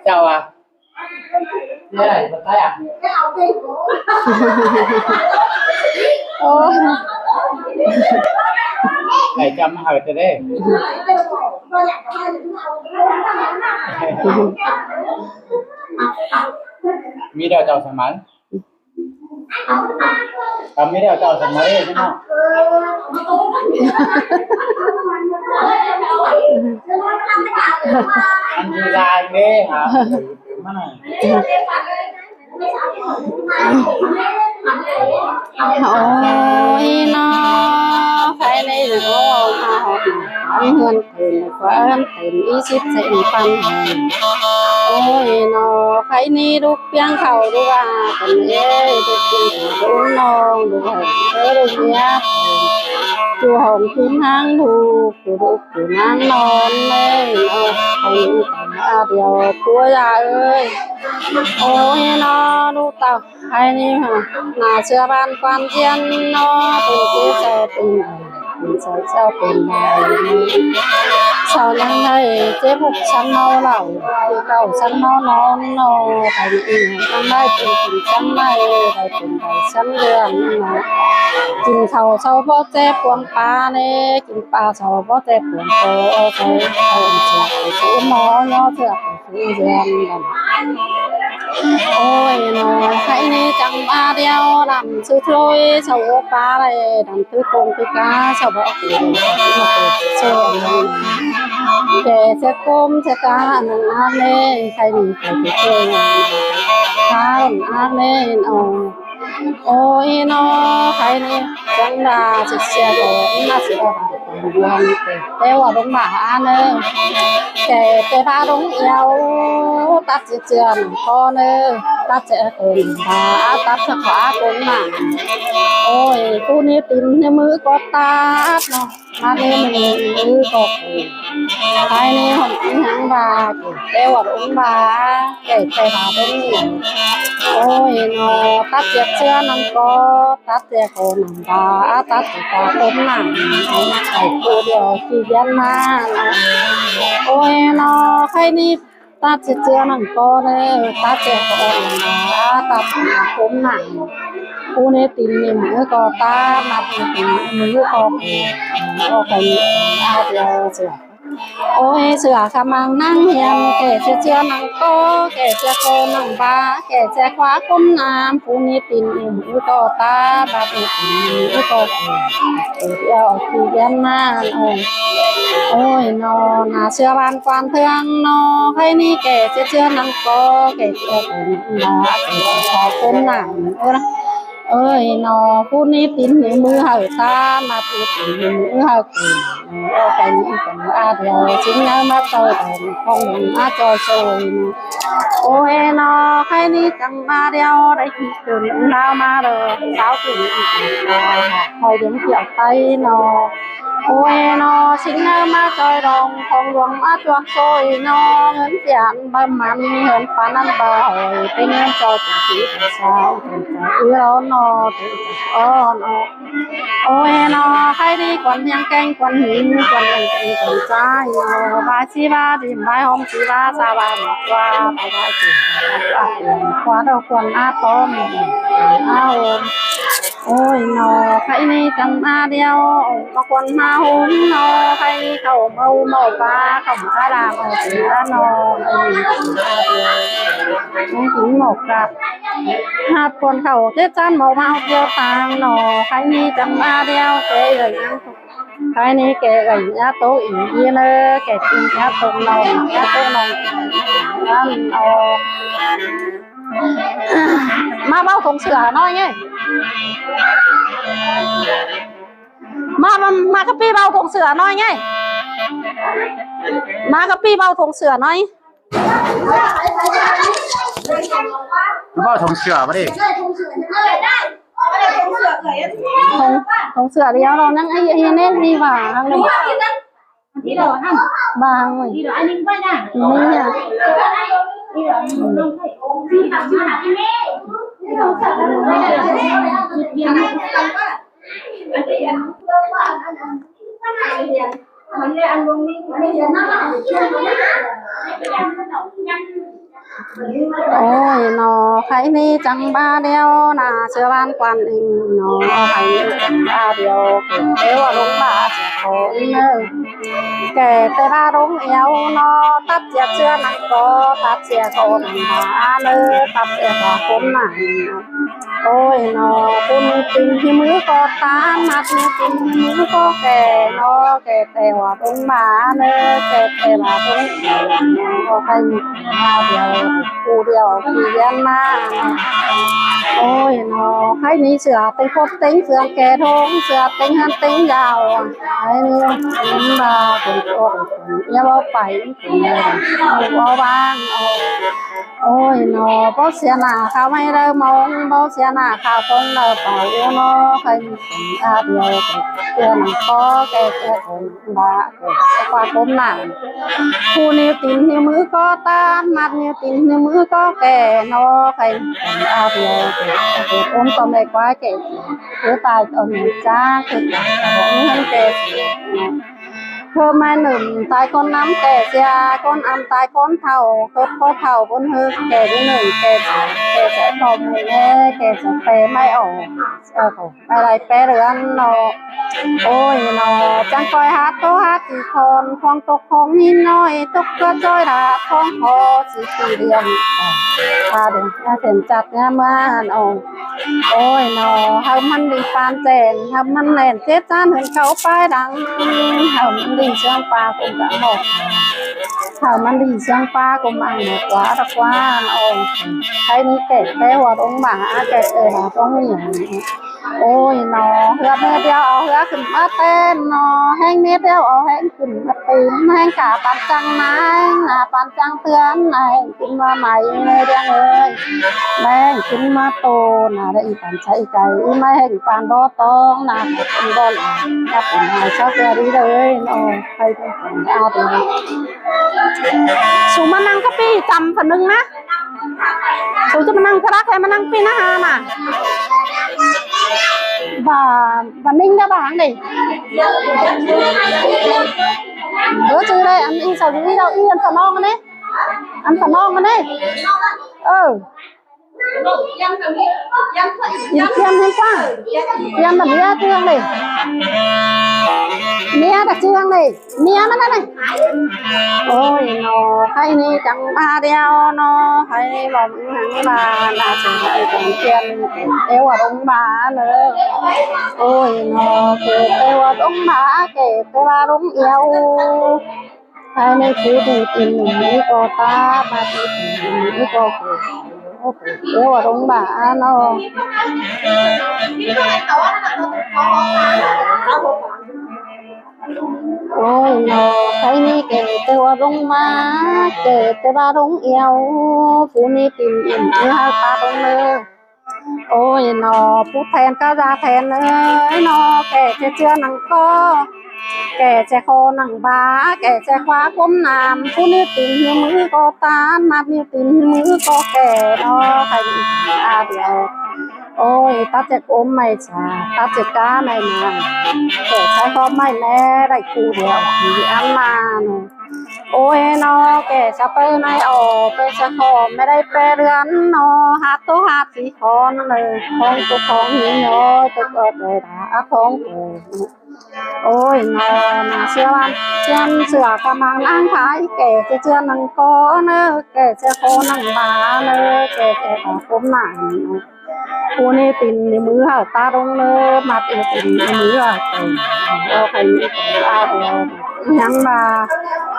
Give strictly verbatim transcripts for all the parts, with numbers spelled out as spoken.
Chào à. Ôi. Phải chăm hở từ đây. Mi đeo chào sớm mắn. Tắm mi đeo chào sớm mắn đi chứ nào. Ăn gì ra anh đi hả? Ôi nó, cái này là có mà họ ăn hơn từ nó có ăn từ ít xíp sẽ ăn phân hơn. Ôi nó, cái này đúc piang khẩu đúc à, còn ê, đúc piang khẩu đúc non, đúc à, đúc nhá. Chú hồng chú nắng đúc, chú đúc chú nắng non này, nó không có điều của già ơi. Ôi nó đúc tao. Hai ni hả, nả sia ban quan ꞌdiến nó, ꞌpứng ꞌchế xe ꞌpứng, ꞌpứng xe sia ꞌpứng đai. Sau ꞌnăng ꞌnị ꞌchế búc săn ꞌmau lảu, ꞌchế cảu săn ꞌmau non nó, phải ni ꞌnăng ꞌnị ꞌpứng kin săn ꞌnị, phải kin đai săn ꞌlươn nó. Kin khảu sau bók ꞌchế puông pa ꞌnị, kin pa sau bók ꞌchế puông pô, sau, sau sia, sau sia ꞌmó nó sia. Ôi nó, cái ni chắng ba điêu, đăm sư thôi, sau ꞌpa lai, đăm thứ công thứ cá, sau bók ꞌchế, sau ꞌchế, sau ꞌchế, kẻ ꞌchế công ꞌchế cá, ꞌnăng ác ꞌnị, cái ni, cái ni, cái ni, ác ꞌnị, ôi. Ôi nó, cái ni, chắng đa, sia sia, ꞌnị, sia sia, ꞌnị, ꞌtẹ ꞌva ꞌlống ꞌmá ăn ꞌnị. Kẻ, kẻ ꞌva ꞌlống yau, tắt sia sia ꞌnị, ꞌcọ ꞌnị, tắt sia sia ꞌcọ ꞌnị, tắt sia sia ꞌcọ ꞌnị. Ôi, ꞌpứng ꞌnị tin ꞌnị ꞌmự ꞌcọ tắt nó. Mát ꞌnị ꞌmự ꞌcọ ꞌnị. Cái ni hỏng ꞌnị hăng ꞌva, ꞌtẹ ꞌva ꞌlống ꞌmá, kẻ, kẻ ꞌva ꞌlống ꞌnị. Ôi nó, tắt sia sia ꞌnăng ꞌcọ, tắt sia sia ꞌcọ ꞌnăng ꞌva, tắt sia sia ꞌcọ ꞌnăng. Cái cô điều chi ꞌdiến ꞌmá nó. Ôi nó, cái ni tắt sia sia ꞌnăng ꞌcọ ꞌnị, tắt sia sia ꞌcọ ꞌnăng ꞌva, tắt sia sia ꞌcọ ꞌnăng. Ôi ꞌnị tin ꞌnị ꞌmự ꞌcọ tắt, mát ꞌnị tin ꞌnị ꞌmự ꞌcọ ꞌnị. Ôi cái ni, à, điều sia. Ôi, sia khăm ꞌmăng ꞌnăng hiêm, kẻ sia sia ꞌnăng ꞌcọ, kẻ sia sia ꞌcọ ꞌnăng ꞌva, kẻ sia sia ꞌcọ ꞌcốn ꞌnặm, ꞌpứng ꞌnị tin ꞌnị ꞌmự ꞌcọ tắt, mát ꞌnị tin ꞌnị ꞌmự ꞌcọ ꞌnị. Ôi, ꞌchí ꞌdiến ꞌmá nó. Ôi nó, nả sia ban quan ꞌtương nó, cái ni kẻ sia sia ꞌnăng ꞌcọ, kẻ sia sia ꞌcọ ꞌnăng ꞌva, kẻ sia sia ꞌcọ ꞌcốn ꞌnặm. Ôi nó, ꞌpứng ꞌnị tin ꞌnị ꞌmự hảư tắt, mát ꞌnị tin ꞌnị ꞌmự hảư ꞌcọ. Ôi, cái ni chắng ba điêu, chính nó mát ꞌchoi, không nó mát ꞌchoi ꞌchoi. Ôi nó, cái ni chắng ba điêu, đảy khi cơn đao ꞌmá đơ, sao cơn, khỏi dưỡng triệu tay nó. Ôi nó, chính nó mát ꞌchoi đong, không dưỡng mát chuông ꞌchoi nó, ngớn phian báu mẳn, ngớn pán ăn báu hỏi, ꞌtếng ngớn ꞌchoi, tỉnh trí, tỉnh sao, tỉnh sao, ư nó, tỉnh sao, nó. Ôi nó, cái ni quan hiang keng, quan hiang, quan hiang keng, quan ꞌchái nó, ꞌvái ꞌchí ꞌva, đi ꞌvái hôm ꞌchí ꞌva, sa ꞌva, mỏ ꞌva, ꞌvái ꞌvái ꞌchí ꞌva, ꞌva, ꞌva, ꞌva, đâu quan áp tóm, áo ôm. Ôi nó, cái ni chắng ba điêu, ꞌmá quan ꞌmá hôm nó, cái ni khảu ꞌmá ꞌmá ꞌva, khảu ꞌmá ꞌva, ꞌmá ꞌva nó, cái ni chắng ba điêu. Cũng chính một cặp. Hạt quần khẩu Tết chắn màu màu tiêu tàng nọ, cái ni chắng ba điêu, cái ơi ăn. Cái ni kẻ ơi nhá tố ý ý nơ, kẻ tin nhá tố nọ, nhá tố nọ. Ăn nọ. ꞌMá ꞌvạu thông sửa nói nhé. ꞌMá, ꞌmá, ꞌmá ꞌcọ ꞌpi ꞌvạu thông sửa nói nhé. ꞌMá ꞌcọ ꞌpi ꞌvạu thông sửa nói. ꞌVạu thông sửa ꞌva đi. Thông, thông sửa đi, nó ꞌnăng ai ai nết đi ꞌva hăng đi. ꞌVa hăng đi. Đi nhỉ. Ôi, ꞌnọ, khay ꞌnị chắng ꞌva điêu ꞌna, ꞌchưa ꞌvan quan inh ꞌnọ, khay ꞌnị chắng ꞌva điêu, kẻ ꞌtẹ ꞌva ꞌlống ꞌva ꞌchưa ꞌcọ ꞌnớ. Kẻ ꞌtẹ ꞌva ꞌlống eo ꞌnọ, tắt ꞌchưa ꞌchưa ꞌnặn ꞌcọ, tắt ꞌchưa ꞌcọ ꞌnặn ꞌva ꞌnớ, tắt ꞌchưa ꞌcọ ꞌcốn ꞌnặn. Ôi, ꞌnọ, ꞌpứng ꞌnị tin ꞌhứ ꞌmứ ꞌcọ ꞌtan, ꞌmặt ꞌnị tin ꞌhứ ꞌmứ ꞌcọ kẻ ꞌnọ, kẻ ꞌtẹ ꞌva ꞌlống ꞌva ꞌnớ, kẻ ꞌtẹ ꞌva ꞌlống eo ꞌnọ, khay ꞌnị ꞌva điêu, ꞌcứ điêu ꞌcứ ꞌviến ꞌmá. Ôi, ꞌnọ, khay ꞌnị ꞌchưa ꞌtếng cốp ꞌtếng ꞌchương kẻ ꞌtông, ꞌchưa ꞌtếng ꞌhướn ꞌtếng dao. Khay ꞌnị ꞌva ꞌcốn ꞌcọ ꞌnị ꞌva pay ꞌcốn ꞌnị ꞌva ꞌváng. Ôi, ꞌnọ, báu sia nả khảu ꞌmạy đaư mong, báu sia nả khảu ꞌcốn đaư pay ꞌnọ, khay ꞌnị ꞌva điêu, ꞌchưa ꞌnặn ꞌcọ kẻ ꞌtẹ ꞌcốn ꞌva, kẻ ꞌtẹ ꞌva ꞌcốn ꞌnặn. ꞌPhú ꞌniu tin ꞌhứ ꞌmứ ꞌcọ ꞌtan, ꞌmặt ꞌniu tin ꞌhứ ꞌmứ ꞌcọ kẻ ꞌnọ, khay ꞌnị ꞌva điêu, kẻ ꞌcốn ꞌtọ ꞌme ꞌquá kẻ, ꞌcứ tai ꞌtọ ꞌme ꞌchá, ꞌcứ tai ꞌtọ ꞌhướn kẻ. ꞌCọ ꞌmạy ꞌnưng tai ꞌcốn ꞌnặm kẻ sia, ꞌcốn ꞌnặm tai ꞌcốn thảu, ꞌcốn ꞌcọ thảu ꞌcốn ꞌhứ kẻ ꞌnị ꞌnưng kẻ, kẻ ꞌchọ ꞌmạy ꞌnị, kẻ ꞌchọ ꞌpe ꞌmạy ổ. Ơ, ꞌcọ ꞌmạy đảy ꞌpe ꞌlươn ꞌnọ. Ôi, ꞌnọ, chắng ꞌcoi hák ꞌtố hák kỉ khon, khong tốc khong ꞌnị ꞌnọi, tốc ꞌcọ ꞌchoi đa, khong khó ꞌchí kỉ điên. À, điên, à, thẻn chặt nha ꞌmá ꞌnọ. Ôi, ꞌnọ, hảư ꞌmắn đi pan chẻn, hảư ꞌmắn ꞌnén chết chán hưn khảu pay đăng, hảư ꞌmắn đi ꞌsướng ꞌpa ꞌcốn ꞌcọ ꞌmọ. Hảư ꞌmắn đi ꞌsướng ꞌpa ꞌcốn ꞌmắn ꞌmọ ꞌquá ꞌtặc ꞌquá ꞌnọ. Khay ꞌnị kẻ ꞌtẹ ꞌva ꞌlống ꞌva, kẻ ꞌtẹ ꞌva ꞌlống eo. Ôi, ꞌnọ, ꞌhứa ꞌmía điêu au ꞌhứa khửn ꞌmá ꞌtến ꞌnọ, ꞌhéng ꞌmía điêu au ꞌhéng khửn ꞌmá ꞌtến, ꞌhéng cả păn chăng ꞌnái, nả păn chăng ꞌtươn, nả ꞌhéng khửn ꞌmá ꞌmạy ꞌmía điêu ơi. ꞋMá ꞌhéng khửn ꞌmá ꞌtố, nả đảy păn ꞌchái cay, ꞌmá ꞌhéng păn bó tong, nả păn bó lăng, nả păn ꞌmá ꞌchá ꞌtưa đi đơi ꞌnọ, khay ꞌnị chắng ꞌva điêu. Su ꞌmá ꞌnăng cá pi chăm phần ꞌnưng ꞌnớ. Su ꞌchí ꞌmá ꞌnăng cá đắc khay ꞌmá ꞌnăng pi ꞌnớ ha nả. Bà, bà Ninh đó bà hãng đi. Bữa trưa đây ăn đi sao đi đâu, đi ăn phở non đi. Ăn phở non đi. Ừ. Đi kiêm thêm qua. Kiêm là mía trưa đi. Mía đặc trưng đi. Mía mà đây này. Ôi, ꞌnọ, khay ꞌnị chắng ꞌva điêu ꞌnọ, khay bỏng hăng ꞌva, nả ꞌchưa ꞌva chắng kiêm, ꞌtẹ ꞌva ꞌlống ꞌva ꞌnớ. Ôi, ꞌnọ, kẻ ꞌtẹ ꞌva ꞌlống ꞌva, kẻ ꞌtẹ ꞌva ꞌlống eo. Khay ꞌnị ꞌcứ đi tin ꞌnị ꞌcọ ꞌtan, ꞌmá đi tin ꞌnị ꞌcọ kẻ, ꞌtẹ ꞌva ꞌlống ꞌva ꞌnọ. Ôi, ꞌnọ, khay ꞌnị kẻ ꞌtẹ ꞌva ꞌlống ꞌva, kẻ ꞌtẹ ꞌva ꞌlống eo, ꞌpú ꞌnị tin ꞌnị hảư ꞌpa ꞌlống ꞌnớ. Ôi, ꞌnọ, ꞌpú thẻn cá da thẻn ơi, ꞌnọ, kẻ ꞌchưa ꞌchưa ꞌnặn ꞌcọ, kẻ ꞌchưa khô ꞌnặn ꞌva, kẻ ꞌchưa khóa ꞌcốn ꞌnặn, ꞌpú ꞌniu tin ꞌhứ ꞌmứ ꞌcọ ꞌtan, ꞌmặt ꞌniu tin ꞌhứ ꞌmứ ꞌcọ kẻ ꞌnọ, khay ꞌnị ꞌva điêu. Ôi, tắt ꞌchưa ꞌcốn ꞌmạy chả, tắt ꞌchưa cá ꞌmạy nả, kẻ ꞌchá khóp ꞌmạy ꞌmé đảy ꞌcứ điêu, đi ăn ꞌmá ꞌnọ. Ôi, ꞌnọ, kẻ ꞌchá ꞌpe ꞌmạy ổ, kẻ ꞌchá khóp ꞌmạy đảy ꞌpe ꞌlươn ꞌnọ, hák ꞌtố hák kỉ khon ꞌnớ, khong tốc khong ꞌnị ꞌnọ, tốc ꞌcọ ꞌchoi đa, à, khong ꞌcọ. Ôi, ꞌnọ, nả ꞌchưa ꞌva, ꞌchưa ꞌchưa cá ꞌmắn ꞌnăng thái, kẻ ꞌchưa ꞌchưa ꞌnặn ꞌcọ ꞌnớ, kẻ ꞌchưa khô ꞌnặn ꞌva ꞌnớ, kẻ ꞌchưa khô ꞌcốn ꞌnặn. ꞌPhú ꞌniu tin ꞌnị ꞌmứ hảư ta ꞌlống ꞌnớ, ꞌmặt ꞌniu tin ꞌnị ꞌmứ hảư ta. Au khay ꞌnị ꞌcọ ꞌva ꞌnhắng ꞌva,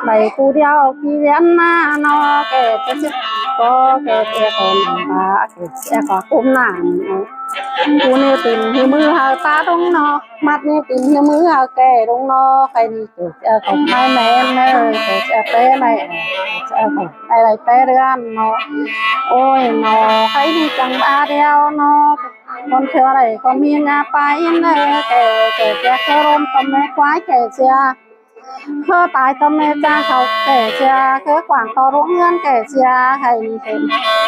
đảy ꞌcứ điêu kỉ ꞌviến ꞌnớ ꞌnọ, kẻ ꞌchưa ꞌchưa ꞌcọ, kẻ ꞌchưa khô ꞌnặn ꞌva, kẻ ꞌchưa khô ꞌcốn ꞌnặn. ꞌPhú ꞌniu tin ꞌnị ꞌmứ hảư ta ꞌlống ꞌnọ, ꞌmặt ꞌniu tin ꞌnị ꞌmứ hảư kẻ ꞌlống ꞌnọ, khay ꞌnị kẻ ꞌchưa khô ꞌmạy ꞌmen ꞌnớ, kẻ ꞌchưa ꞌpe ꞌmạy, kẻ ꞌchưa khô ꞌmạy đảy ꞌpe ꞌlươn ꞌnọ. Ôi ꞌnọ, khay ꞌnị chắng ꞌva điêu ꞌnọ. ꞌCọn ꞌchưa đảy ꞌcọ ꞌmí ꞌna pay ꞌnớ, kẻ, kẻ, kẻ ꞌchưa ꞌlôm ꞌtoi ꞌme ꞌquái kẻ ꞌchưa. ꞌCọ tai ꞌtoi ꞌme ꞌchá khảu kẻ ꞌchưa, ꞌcọ quảng ꞌtoi ꞌluống ꞌngớn kẻ ꞌchưa, khay ꞌnị ꞌcọ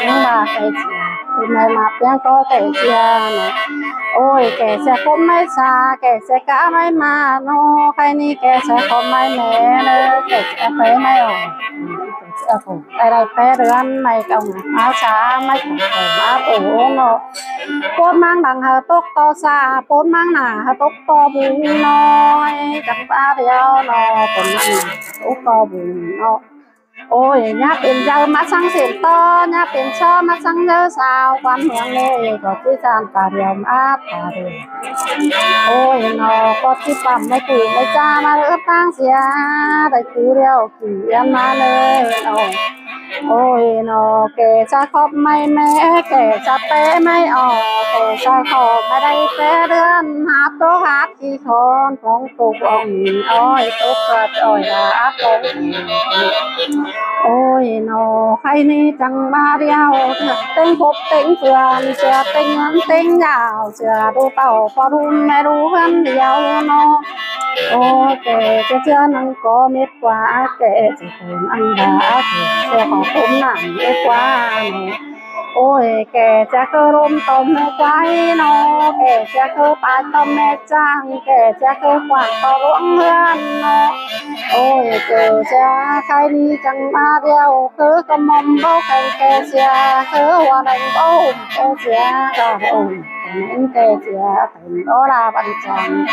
ꞌva kẻ ꞌchưa. ꞌmí ꞌmá ꞌpiếng ꞌcọ kẻ sia ꞌnớ. Ôi, kẻ sia khốm ꞌmí sa, kẻ sia cá ꞌmí ꞌmá ꞌnớ, khay ꞌnị kẻ sia khốm ꞌmí mé ꞌnớ, kẻ sia pé ꞌmí ổ. Kẻ sia khốm ꞌmí đảy pé ꞌlươn ꞌmí ꞌcóng ꞌmá sa ꞌmí ꞌcóng ꞌmá ổ ꞌnớ. Pút ꞌmáng đăng hảư tốc ꞌto sa, pút ꞌmáng nả hảư tốc ꞌto bung ꞌnớ, chắng ꞌmá điêu ꞌnớ, pút ꞌmáng nả tốc ꞌto bung ꞌnớ. Ôi, ꞌnhá pên dau ꞌmá săng sên ꞌto, ꞌnhá pên so ꞌmá săng dau sau, ꞌquám ꞌmướng ꞌnị ꞌcọ ꞌchí san ta điêu ꞌmá ta điêu. Ôi ꞌnớ, ꞌcọ ꞌchí păm ꞌmí ꞌcứ ꞌmí ꞌchá ꞌmá ꞌlứa ꞌtáng sia, đảy ꞌcứ điêu kỉ ꞌnhá ꞌmá ꞌnớ ꞌnớ. Ôi ꞌnớ, kẻ sia khốm ꞌmí mé, kẻ sia pé ꞌmí ổ, kẻ sia khốm ꞌmí đảy pé ꞌlươn, hák tốc hák ꞌchí khon, khong tốc ong ꞌnị, ôi, tốc ꞌcợt ôi, hák khong. Ôi ꞌnớ, khay ꞌnị chắng ꞌmá điêu, ꞌtếng khốp ꞌtếng ꞌphươn, sia ꞌtếng ꞌngớn ꞌtếng dao, sia đu tảu ꞌpo ꞌlum ꞌmí đu ꞌhướn điêu ꞌnớ. Ôi, kẻ sia ꞌchưa ꞌnăng ꞌcọ mết ꞌquá, kẻ sia khốm ăn đá, kẻ sia khốm nẳng mết ꞌquá ꞌnớ. Ôi, kẻ sia ꞌcọ ꞌlốm ꞌtôm ꞌmí ꞌquái ꞌnớ, kẻ sia ꞌcọ pái ꞌtôm ꞌmí ꞌchang, kẻ sia ꞌcọ quảng ꞌto ꞌluống ꞌhướn ꞌnớ. Ôi, kẻ sia khay ꞌnị chắng ꞌmá điêu, ꞌcọ ꞌcọ ꞌmom báu kheng kẻ sia, ꞌcọ hua đeng báu ủng kẻ sia, ꞌcọ ủng kẻ sia. Ô, ꞌla băn chang,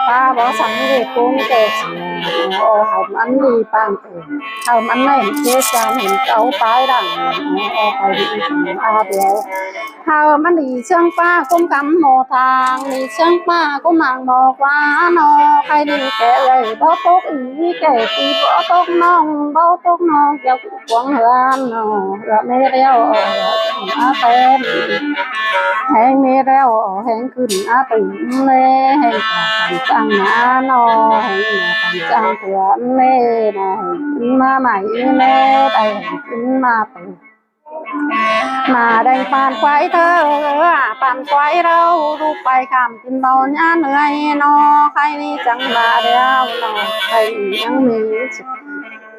ꞌpá báu săng ꞌdệt ꞌcốn kẻ sia, ô, hảư ꞌmắn đi pang tẻng, hảư ꞌmắn ꞌnén ꞌchế chan hên cáu pái đẳng, ô, pay đi, a, điêu. Hảư ꞌmắn đi ꞌsướng ꞌpá ꞌcúm cắm ꞌmo thang, đi ꞌsướng ꞌpá ꞌcúm mang ꞌmo ꞌquá ꞌnớ, khay đi kẻ ơi báu tốc ư, kẻ sia báu tốc ꞌnọng, báu tốc ꞌnọng, kéo cuông ꞌhướn ꞌnớ, ꞌlứa ꞌmí điêu, ꞌlứa ꞌmí tém. Heng ꞌmí điêu, heng khửn a tứm ꞌnê, heng ta tăm ꞌchang ꞌnớ ꞌnớ, heng ta tăm ꞌchang ꞌtưa ꞌnê ꞌnớ, heng ꞌmá mai ꞌnê, đảy heng ꞌmá tứm. ꞌMá đeng păn quái ꞌtứ, păn quái ꞌlứa, đu pay khảm kin báu ꞌnhá ꞌnưới ꞌnớ, khay ꞌnị chắng ꞌmá điêu ꞌnớ, khay ꞌnị chắng ꞌmí.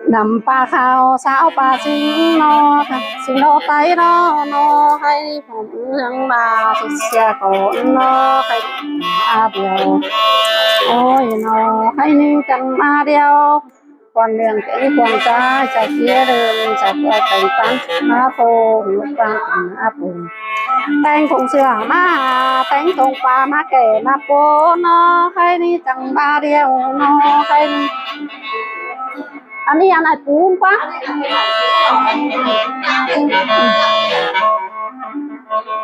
Năm ꞌpá kháo, sáu ꞌpá sính ꞌnớ, sính ꞌló tay ꞌnớ ꞌnớ, khay ꞌnị khong ꞌmướng ꞌmá, sia sia ꞌcọ ꞌnớ, khay ꞌmá điêu. Ôi ꞌnớ, khay ꞌnị chắng ꞌmá điêu. Quan ꞌlương kéng quan ꞌchái, ꞌchái sia ꞌlươn, ꞌchái sia kéng ꞌpán ꞌmá phông, ꞌpán ꞌmá phông. Téng khong sia ꞌmá, téng khong ꞌpá ꞌmá kẻ ꞌmá pô ꞌnớ, khay ꞌnị chắng ꞌmá điêu ꞌnớ, khay ꞌnị. Ăn ꞌnị ăn ai pú ꞌquá.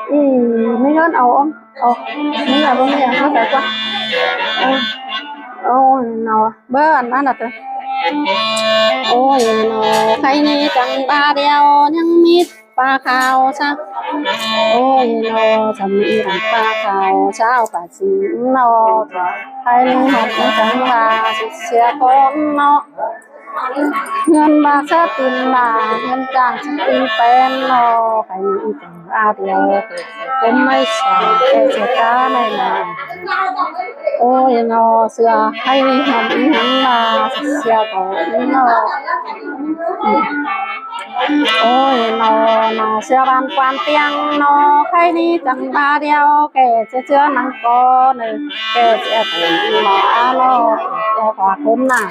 Ê, ꞌmí ꞌngớn au ꞌnớ. Ô, ꞌmí ăn báu ꞌmí ăn ꞌmá pay ꞌquá. Ô, ô, ꞌnớ, báu ăn ăn ꞌnớ. Ôi ꞌnớ, khay ꞌnị chắng ꞌmá điêu, ꞌnhắng ꞌmí ꞌpá kháo sa. Ôi ꞌnớ, chắng ꞌmí ꞌpá kháo, sáu ꞌpá sính ꞌnớ. Khay ꞌnị hảư chắng ꞌmá sia sia ꞌcốn ꞌnớ. ꞌNgớn ꞌmá sia tin ꞌmá, ꞌngớn ꞌchang sia tin pên ꞌnớ, khay ꞌnị chắng ꞌmá điêu, ꞌcốn ꞌmí sa, kẻ sia cá ꞌmí ꞌmá. Ôi ꞌnớ, sia khay ꞌnị hảư ꞌnhắng ꞌmá sia sia ꞌcốn ꞌnớ. Ôi ꞌnớ, ꞌnớ, sia ꞌván quan ꞌtiếng ꞌnớ, khay ꞌnị chắng ꞌmá điêu, kẻ sia ꞌchưa ꞌnăng ꞌcọ ꞌnớ, kẻ sia ꞌcốn ꞌnớ, ꞌnớ, sia ꞌquá ꞌcốn nẳng.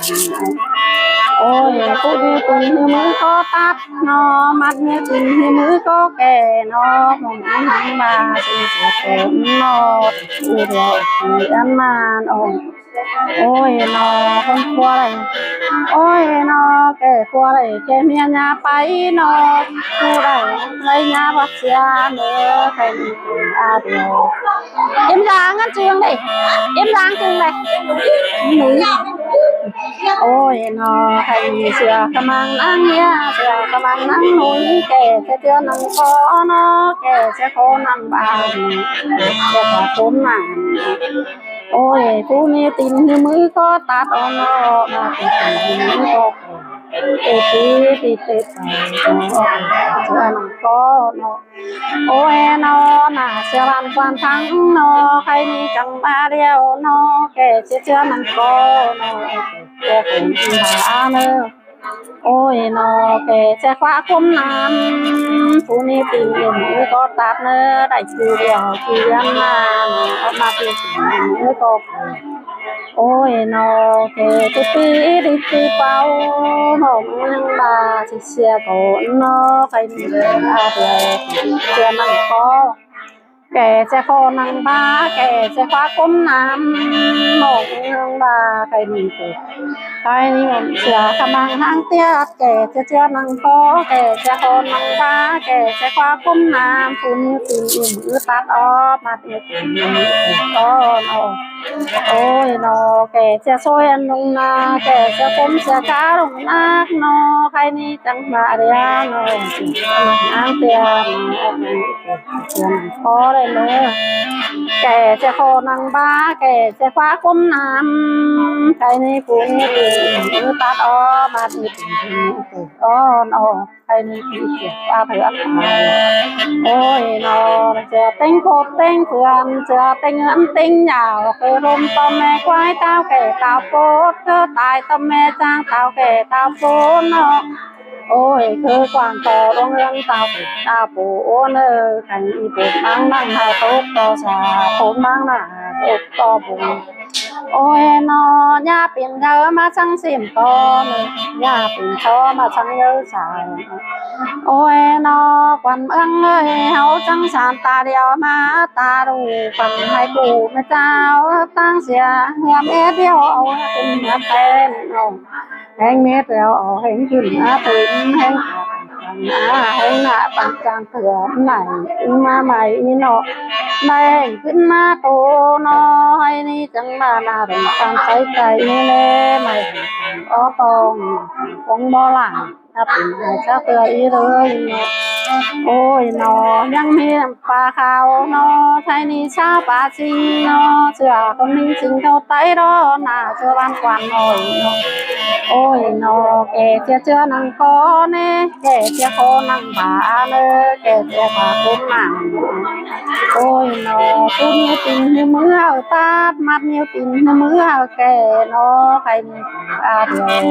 Ôi, pú ꞌnhứ tin ꞌhứ ꞌmứ ꞌcọ tắt ꞌnớ, ꞌmắn ꞌnhứ tin ꞌhứ ꞌmứ ꞌcọ kẻ ꞌnớ, hảư ꞌnhắng ꞌmá sia sia ꞌcốn ꞌnớ, pú điêu ꞌnhứ ăn ꞌmá ꞌnớ. Ôi ꞌnớ, khong ꞌphua đảy. Ôi ꞌnớ, kẻ ꞌphua đảy, kẻ ꞌmía ꞌnhá pay ꞌnớ, ꞌphua đảy, ꞌlới ꞌnhá bác sia ꞌnớ, khay ꞌnị a điêu. Im lăng ăn ꞌchương đảy. Im lăng ꞌchương đảy. Ôi ꞌnớ, khay ꞌnị sia ꞌcọ ꞌmăng ꞌnăng nia, sia ꞌcọ ꞌmăng ꞌnăng ꞌnị, kẻ sia ꞌchưa ꞌnăng ꞌcọ ꞌnớ, kẻ sia ꞌcọ ꞌnăng ꞌva, sia ꞌcọ ꞌcốn nẳng. Ôi, pú ꞌnhứ tin ꞌhứ ꞌmứ ꞌcọ tắt ꞌnớ, ꞌmá tin ꞌhứ ꞌmứ ꞌcọ. Ê, tí, tí, tí, tí, ꞌnớ, sia ꞌnăng ꞌcọ ꞌnớ. Ôi ꞌnớ, ꞌnớ, sia ꞌván quan thắng ꞌnớ, khay ꞌnị chắng ꞌmá điêu ꞌnớ, kẻ sia ꞌchưa ꞌnăng ꞌcọ ꞌnớ, kẻ ꞌcốn ꞌnhá ꞌnớ. Ôi ꞌnọ kẻ sia khóa ꞌcốn ꞌnặm, phủ ꞌnị ꞌpứng ứn ꞌcọ tắt ꞌnớ, đảy ꞌchu điêu ꞌchu ꞌviến ꞌna, ók ꞌmá ꞌpứng ứn ꞌcọ. Ôi ꞌnọ kẻ ꞌchí pí đi ꞌchí páo, ꞌnọ ꞌmướng ꞌva ꞌchí sia ꞌcọ ꞌnọ, khay ꞌnị a sia ꞌnặn ꞌcọ. Kẻ sia khóa ꞌnặm ꞌva, kẻ sia khóa ꞌcốn ꞌnặm, ꞌmướng ꞌva khay ꞌnị ꞌcọ. Khay ꞌnị sia khóa ꞌmướng ꞌnặm tiết, kẻ sia sia ꞌnặm ꞌcọ, kẻ sia khóa ꞌnặm ꞌva, kẻ sia khóa ꞌcốn ꞌnặm, phủ ꞌnị ꞌpứng ứn ꞌcọ tắt ók ꞌmá ꞌpứng ứn ꞌcọ. Ôi ꞌnọ kẻ sia ꞌsội ăn ꞌlống ꞌnạ, kẻ sia ꞌcốn sia cá ꞌlống ꞌnạ ꞌnọ, khay ꞌnị chắng ꞌva ꞌria ꞌnọ, ꞌnặm tiết ꞌnặm ꞌcọ đảy ꞌnớ. Kẻ sia khóa ꞌnặm ꞌva, kẻ sia khóa ꞌcốn ꞌnặm, khay ꞌnị phủ ꞌnị ꞌpứng ứn ꞌcọ tắt ók ꞌmá ꞌpứng ứn ꞌcọ ꞌnọ. Khay ꞌnị ꞌpứng sia ꞌva ꞌpứng ứn. Ôi ꞌnọ sia ꞌtếng cốp ꞌtếng ꞌphươn, sia ꞌtếng ứn ꞌtếng dao, ꞌcọ ꞌlum ꞌto ꞌme ꞌquái ꞌtáo kẻ ꞌtáo pốt, ꞌcọ tai ꞌto ꞌme ꞌchang ꞌtáo kẻ ꞌtáo pốt ꞌnọ. Ôi ꞌcọ quảng ꞌto ꞌluống ứn ꞌtáo kẻ ꞌtáo pốt ꞌnớ, khay ꞌnị pốt ꞌmướng ꞌnặm hảư tốc ꞌto sa, pốt ꞌmướng ꞌnặm hảư tốc ꞌto pốt. Ôi ꞌnọ ꞌnhá pên đaư ꞌmá ꞌchắng ꞌsịn ꞌto ꞌnớ, ꞌnhá pên ꞌto ꞌmá ꞌchắng đaư sa. Ôi ꞌnọ quan ꞌmướng ơi, ꞌháu ꞌchắng san ta điêu ꞌmá ta ꞌlụk, quan hảư ꞌcọ ꞌmá ꞌcháo ꞌtáng sia, ꞌhướm ét điêu au ꞌhướm ét ꞌtén ꞌnọ. ꞌHéng mết điêu au ꞌhếng ꞌcứn ꞌmá tứn, ꞌhếng ꞌnạ ꞌpắn ꞌchang ꞌtưa ꞌnị ꞌmá ꞌmạy ꞌnọ. ꞌMạy ꞌcứn ꞌmá ꞌto ꞌnọ, khay ꞌnị chắng ꞌva ꞌnạ đảy ꞌchang sáy cay ꞌnị ꞌlé, ꞌmạy ók tong ꞌcóng bó lẳng, ꞌnạp pên hảư chá ꞌtưa ꞌnị ꞌlới ꞌnọ. Ôi ꞌnọ ꞌnhắng ꞌmí ꞌpá kháo ꞌnọ, khay ꞌnị ꞌsáo ꞌpá sính ꞌnọ, sia ꞌcốn ꞌmính sính ꞌtố tay đó ꞌnạ, sia ꞌván quan ꞌnọi ꞌnọ. Ôi ꞌnọ kẻ sia sia ꞌnặm ꞌcọ ꞌnớ, kẻ sia khóa ꞌnặm ꞌva ꞌnớ, kẻ sia khóa ꞌcốn ꞌnặm. Ôi ꞌnọ ꞌcốn ꞌnị ꞌpứng ứn ꞌcọ tắt, ꞌmá ꞌnị ꞌpứng ứn ꞌcọ kẻ ꞌnọ, khay ꞌnị a điêu ꞌchu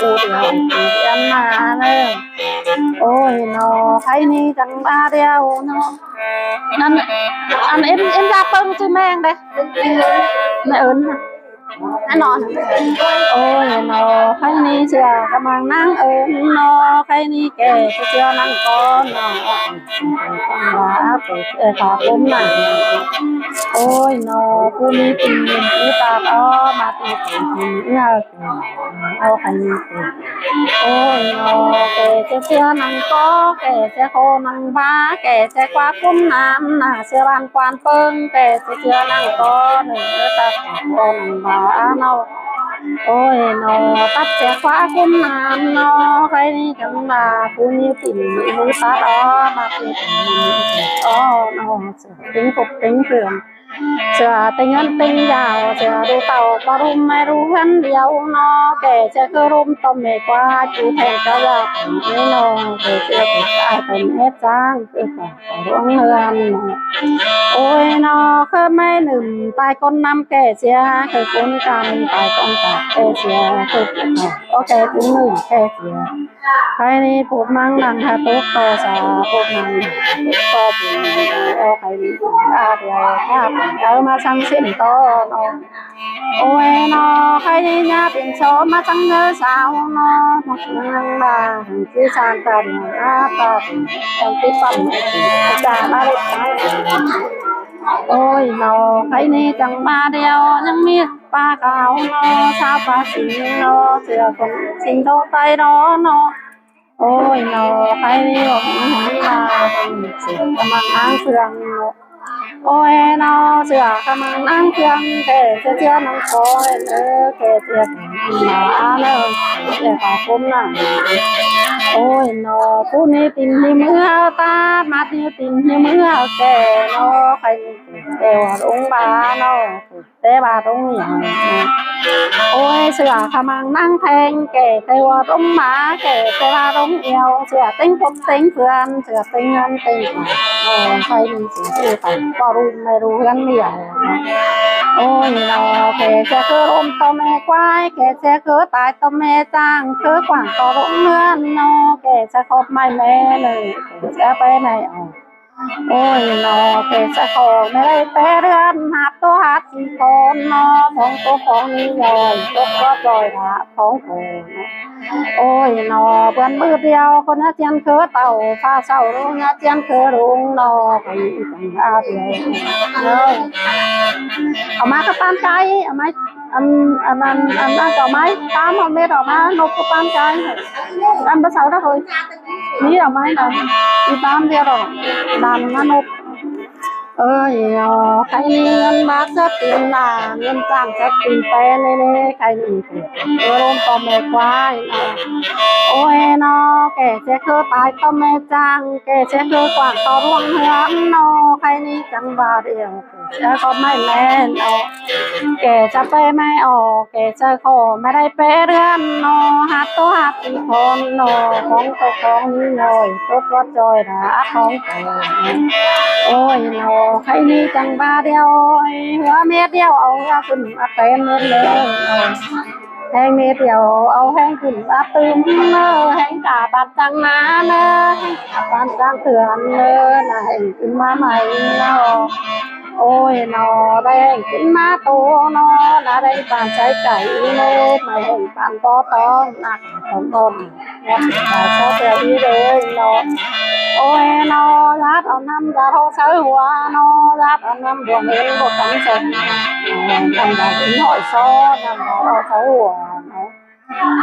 điêu ꞌchu ꞌviến ꞌna ꞌnớ. Ôi ꞌnọ khay ꞌnị chắng ꞌva điêu ꞌnọ. ꞌNặn, ăn ên, ên ꞌva ꞌpơng ꞌchư ꞌmeng đé. ꞌMẹ ơn. Ăn ꞌnọ. Ôi ꞌnọ khay ꞌnị sia khóa ꞌmướng ꞌnặm ơn ꞌnọ, khay ꞌnị kẻ sia sia ꞌnặm ꞌcọ ꞌnọ. Ơ, khóa ꞌcốn ꞌnặm. Ôi ꞌnọ phủ ꞌnị ꞌpứng ứn ꞌcọ tắt ók ꞌmá ꞌpứng ứn ꞌcọ. Au khay ꞌnị ꞌcọ. Ôi ꞌnọ kẻ sia sia ꞌnặm ꞌcọ, kẻ sia khóa ꞌnặm ꞌva, kẻ sia khóa ꞌcốn ꞌnặm ꞌnạ, sia ꞌván quan ꞌpơng, kẻ sia sia ꞌnặm ꞌcọ ꞌnớ, tắt khóa ꞌnặm ꞌva ꞌnọ. Ôi ꞌnọ tắt sia khóa ꞌcốn ꞌnặm ꞌnọ, khay ꞌnị chắng ꞌva phủ ꞌnị ꞌpứng ứn ꞌcọ tắt ók ꞌmá ꞌpứng ứn ꞌcọ ꞌnọ. Sia ꞌtếng cốp ꞌtếng ꞌphươn, sia ꞌtếng ứn ꞌtếng dao, sia ꞌlụk ꞌtạu ꞌcọ ꞌlum ꞌmá ꞌlụk ứn điêu ꞌnọ, kẻ sia ꞌcọ ꞌlum ꞌto ꞌme ꞌquá ꞌchu thẻng cá dao ꞌnị ꞌnọ, kẻ sia ꞌcọ tai ꞌto ꞌme ꞌcháng, ꞌcọ ꞌcọ ꞌluống ꞌhướn ꞌnọ. Ôi ꞌnọ ꞌcọ ꞌmá ꞌnưng tai ꞌcốn ꞌnặm kẻ sia, ꞌcọ ꞌcốn căn tai ꞌcốn căn kẻ sia, ꞌcọ ꞌcọ kẻ ꞌcốn ꞌnưng kẻ sia. Khay ꞌnị pốt ꞌmướng ꞌnặm hảư tốc ꞌto sa, pốt ꞌmướng ꞌnặm hảư tốc ꞌto pên. Au khay ꞌnị a điêu ꞌnhá pên đaư ꞌmá ꞌchắng ꞌsịn ꞌto ꞌnọ. Ôi ꞌnọ khay ꞌnị ꞌnhá pên ꞌsớ ꞌmá ꞌchắng đaư sa ꞌnọ, ꞌmá ꞌmướng ꞌva ꞌchí san ta điêu a ta pên, ꞌchắng ꞌchí păm ta ꞌmá đaư. Ôi ꞌnọ khay ꞌnị chắng ꞌva điêu ꞌnhắng ꞌmí ꞌpá kháo ꞌnọ, ꞌsáo ꞌpá sính ꞌnọ, sia ꞌcốn sính ꞌtố tay đó ꞌnọ. Ôi ꞌnọ khay ꞌnị ꞌmướng ꞌva sia khóa ꞌmướng ꞌnặm ꞌphươn ꞌnọ. Ôi ꞌnọ sia khóa ꞌmướng ꞌnặm ꞌphươn, kẻ sia sia ꞌnặm ꞌcọ ꞌnớ, kẻ sia ꞌnặm ꞌva ꞌnớ, sia khóa ꞌcốn ꞌnặm. Ôi ꞌnọ phủ ꞌnị ꞌpứng ứn ꞌcọ tắt, ꞌmá ꞌnị ꞌpứng ứn ꞌcọ kẻ ꞌnọ, khay ꞌnị kẻ ꞌva ꞌlống ꞌva ꞌnọ. Té ꞌva ꞌlống ꞌnhắng. Ôi sia khóa ꞌmướng ꞌnặm ꞌtếng, kẻ té ꞌva ꞌlống ꞌmá, kẻ té ꞌva ꞌlống ꞌnhắng, sia ꞌtếng cốp ꞌtếng ꞌphươn, sia ꞌtếng ứn ꞌtếng dao. Ôi khay ꞌnị sia ꞌcọ ꞌlum ꞌmá ꞌlụk ứn điêu. Ôi ꞌnọ, kẻ ꞌchí ꞌcứ ꞌlốm ꞌto ꞌme ꞌquái, kẻ ꞌchí ꞌcứ tai ꞌto ꞌme ꞌchang, ꞌcứ quảng ꞌto ꞌluống ꞌhướn ꞌnọ, kẻ ꞌchí khóp ꞌmạy ꞌme ꞌnị, kẻ ꞌchí pay ꞌmạy ꞌnọ. Ôi ꞌnọ, kẻ ꞌchí khóp ꞌme đảy pé ꞌhướn, hák ꞌtố hák ꞌchí khóp ꞌnọ, phóng ꞌtố phóng ꞌnị ꞌnọi, ꞌtố ꞌcọ ꞌchoi hả, phóng khóp ꞌnọ. Ôi ꞌnọ, bươn ꞌmự điêu, ꞌcốn ꞌnhá ꞌchiến ꞌcứ tảu, pha sau ꞌlốm ꞌnhá ꞌchiến ꞌcứ ꞌluống ꞌnọ, kẻ ꞌchí chắng ꞌhạp điêu. Au ꞌmá ꞌcọ ꞌpán cai, au ꞌmá, ăn, ăn, ăn, ăn, ăn ꞌcọ ꞌmá, ꞌtám au mết au ꞌmá, ꞌnộp ꞌcọ ꞌpán cai. Ăn báu sau đắc ꞌhới. ꞌMí au ꞌmá đăng, ꞌmí ꞌtám điêu ꞌnọ. Đăng ꞌmá ꞌnộp. Ôi ꞌnọ, khay ꞌnị ꞌngớn bát sớt tin nả, ꞌngớn ꞌchang sớt tin pé ꞌnị ꞌnị, khay ꞌnị. Ơ, ꞌlốm ꞌto ꞌme ꞌquái ꞌnọ. Ôi ꞌnọ, kẻ ꞌchí ꞌcứ tai ꞌto ꞌme ꞌchang, kẻ ꞌchí ꞌcứ quảng ꞌto ꞌluống ꞌhướn ꞌnọ, khay ꞌnị chắng ꞌva điêu. Kẻ ꞌchí khóp ꞌmạy ꞌme ꞌnọ. Kẻ ꞌchí pay ꞌmạy ꞌnọ, kẻ ꞌchí khóp ꞌme đảy pé ꞌhướn ꞌnọ, hák ꞌtố hák ꞌchí khóp ꞌnọ, phóng ꞌtố phóng ꞌnị ꞌnọi, ꞌtố ꞌcọ ꞌchoi hả, phóng khóp. Ôi ꞌnọ, khay ꞌnị chắng ꞌva điêu, ôi, ꞌhứa mết điêu, au ꞌhứa khửn ꞌmá pên mết ꞌnị. Heng mết điêu, au heng khửn ꞌmá tứm ꞌnớ, heng cả bản ꞌchang ꞌná ꞌnớ, heng cả bản ꞌchang thưn ꞌnớ, ꞌnạ heng khửn ꞌmá ꞌmạy ꞌnớ. Ôi ꞌnọ, đảy heng khửn ꞌmá tô ꞌnọ, ꞌnạ đảy bản sai cải ꞌnớ, ꞌmá heng bản ꞌto ꞌtóng, ꞌnạ khửn ꞌnọn. Ôi ꞌnọ, dắt au ꞌnặm dắt ꞌhọ sáư hua ꞌnọ, dắt au ꞌnặm đuông hên bốc cắn sông. Ôi, ꞌnặm dắt ꞌhọ so, ꞌnặm dắt ꞌhọ sáư hua ꞌnọ.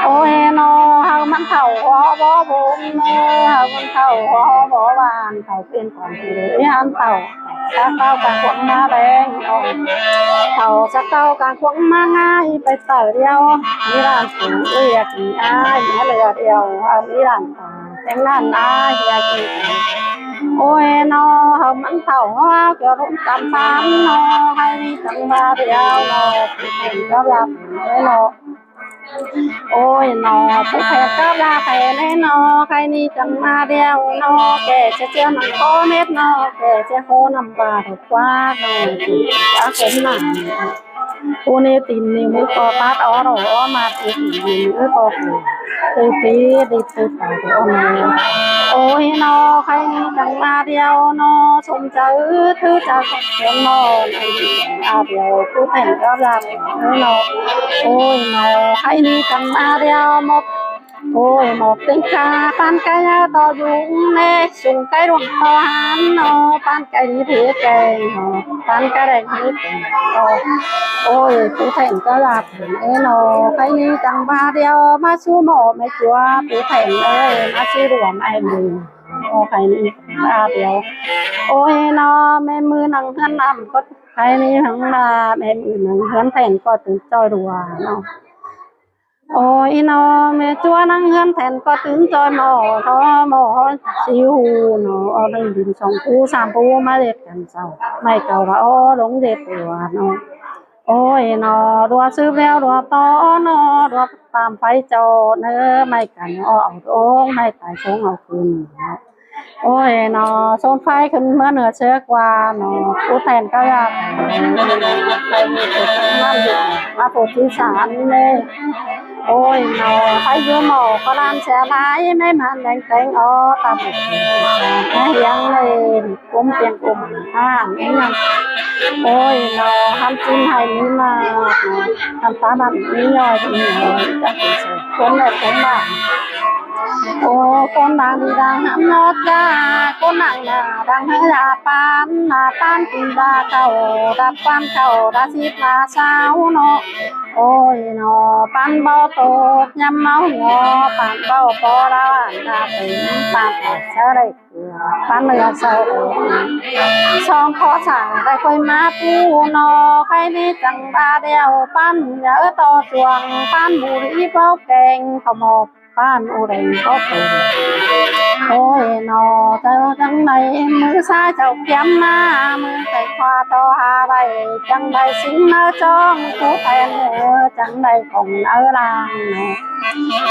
Ôi ꞌnọ, hảư ꞌmắn thảu hua bók bốm ꞌnớ, hảư ꞌmắn thảu hua bók bản, thảu pên quảng ꞌcứ ꞌhướn thảu. Sắc ꞌtau cang khuống ꞌmá ꞌlẹng ꞌnọ. Thảu sắc ꞌtau cang khuống ꞌmá ꞌngai pay tảu điêu. ꞌMí đàn phủ ꞌliệk ꞌmí ải ꞌmí lưa điêu, hảư ꞌmí đàn phủ chắng đàn ải ꞌliệk ꞌmí. Ôi ꞌnọ, hảư ꞌmắn thảu hua kiẻo ꞌlốm chăm ꞌpán ꞌnọ, khay ꞌnị chắng ꞌva điêu ꞌnọ, phủ thẻn cắp ꞌlạp ꞌnọ. Ôi ꞌnọ, phủ thẻn cắp ꞌlạp ꞌnị ꞌnọ, khay ꞌnị chắng ꞌva điêu ꞌnọ, kẻ ꞌchí ꞌchưa nẳng ꞌcọ mết ꞌnọ, kẻ ꞌchí khóp ꞌnặm ꞌva ꞌtố ꞌquá ꞌnọ, ꞌchí ꞌquá khốn nẳng. Phủ ꞌnị tin ꞌnị ꞌmự ꞌcọ tắt ók ꞌnọ, ók ꞌmá tin ꞌnị ꞌmự ꞌcọ phủ. Tư pí đi tư tảu ꞌcọ ꞌnọ. Ôi ꞌnọ, khay ꞌnị chắng ꞌva điêu ꞌnọ, sôm chaư thứ chaư khóp khốn ꞌnọ, ꞌnị ꞌva điêu phủ thẻn cắp ꞌlạp ꞌnọ. Ôi ꞌnọ, khay ꞌnị chắng ꞌva điêu ꞌmộc. Ôi ꞌmộc ꞌtếng ca ꞌpán cáy ꞌto dúng ꞌnê, sung cáy đuông ꞌto hán ꞌnọ, ꞌpán cáy đi thế keng ꞌnọ, ꞌpán cáy đeng thế keng ꞌnọ. Ôi phủ thẻn cắp ꞌlạp ꞌnị ꞌnọ, khay ꞌnị chắng ꞌva điêu, ꞌmá sú ꞌmộ ꞌme chúa phủ thẻn ơi, ꞌmá sú đuông ải ꞌnị. Ôi khay ꞌnị ꞌva điêu. Ôi ꞌnọ, ꞌme ꞌmự nẳng ꞌhướn ꞌnặm ꞌcọ, khay ꞌnị hăng ꞌva ꞌme ꞌmự nẳng ꞌhướn thẻn ꞌcọ tứn ꞌchoi đua ꞌnọ. Ôi ꞌnọ, ꞌme chúa nẳng ꞌhướn thẻn ꞌcọ tứn ꞌchoi ꞌmộ, ꞌtó ꞌmộ ꞌhó sí hủ ꞌnọ, au đin song pú sam pú ꞌmá ꞌdệt căn sau. ꞌMạy cảu ꞌva au ꞌluống ꞌdệt ꞌlua ꞌnọ. Ôi ꞌnọ, đua sứp ꞌlẹo đua ꞌto ꞌnọ, đua tam pháy chảu ꞌnớ, ꞌmạy căn au au ꞌluống, ꞌmạy tai sống au khửn ꞌnọ. Ôi ꞌnọ, sôm pháy khửn ꞌmá ꞌnưa ꞌsứa ꞌquá ꞌnọ, phủ thẻn cắp ꞌlạp. ꞌMá phủ thí sản ꞌnê. Ôi ꞌnọ, pháy dú ꞌmộ ꞌcọ ꞌlan sia lai, ꞌmé ꞌman đeng téng ók, tam ꞌmá hiếng ꞌnê, cúm piêng cúm ꞌhặn ꞌnặn. Ôi ꞌnọ, ꞌhăn ꞌchim hảư ꞌmí ꞌmá, ꞌhăn tán ꞌnặn ꞌmí ꞌnhọi đi ꞌnhọi, chắc ꞌcốn ꞌnọk cống ꞌmá. Ô, ꞌcốn đang đi đang hẳn ꞌnọt ꞌchạ, ꞌcốn đang ꞌnạ đang hảư ꞌlạ ꞌpán, ꞌnạ ꞌpán kin ꞌva khảu, đắp ꞌpán khảu, đa síp ꞌva sáo ꞌnọ. Ôi ꞌnọ, ꞌpán báu tôt ꞌnhăm ꞌmáu ꞌnọ, ꞌpán báu ꞌpo đao ꞌnạ tứm, ꞌpán ꞌpọ ꞌchớ đảy ꞌcứa, ꞌpán ꞌnưa sau. Song khó sả đảy ꞌquay ꞌmá ꞌpú ꞌnọ, khay ꞌnị chắng ꞌva điêu, ꞌpán ꞌnhá ꞌto chuông, ꞌpán bú đi báu keng, khảu ꞌmộc ꞌpán u đeng báu keng. Ôi ꞌnọ, chảu chắng đảy ꞌmự ꞌsá chảu kiêm ꞌmá, ꞌmự khay khóa ꞌto ha đảy, chắng đảy sính ꞌnớ chong, phủ thẻn ơ, chắng đảy khong ꞌnớ lang ꞌnọ.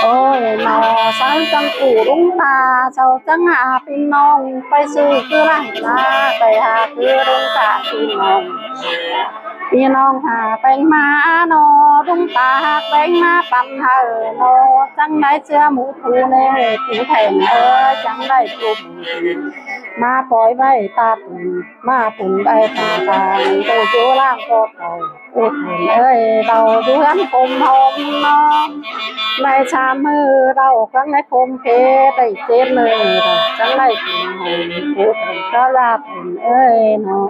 Ôi ꞌnọ, sau chắng phủ ꞌlung ta, sau chắng ha ꞌpi ꞌnọng, pay sư ꞌcứ lăng ta, pay ha ꞌcứ ꞌlung ta ꞌpi ꞌnọng. ꞌPi ꞌnọng hả, ꞌpéng ꞌmá ꞌnọ, ꞌlung ta ꞌhặc ꞌpéng ꞌmá păn hảư ꞌnọ, chắng đảy ꞌchưa ꞌmự phủ ꞌnị, phủ then ơi, chắng đảy phủ ꞌmá pói ꞌvạy ta pun, ꞌmá pun ꞌvạy ta ta, tô ꞌchu ꞌláng ꞌcọ tau, phủ then ơi, tau ꞌchu ꞌhướn ꞌcum ꞌhôm ꞌnọ. Đảy sam ꞌmự tau cắng đảy ꞌcum phê, đảy chết ꞌmự tau chắng đảy ꞌcum ꞌhôm, phủ then ꞌcọ ꞌlạ phủ then ơi ꞌnọ.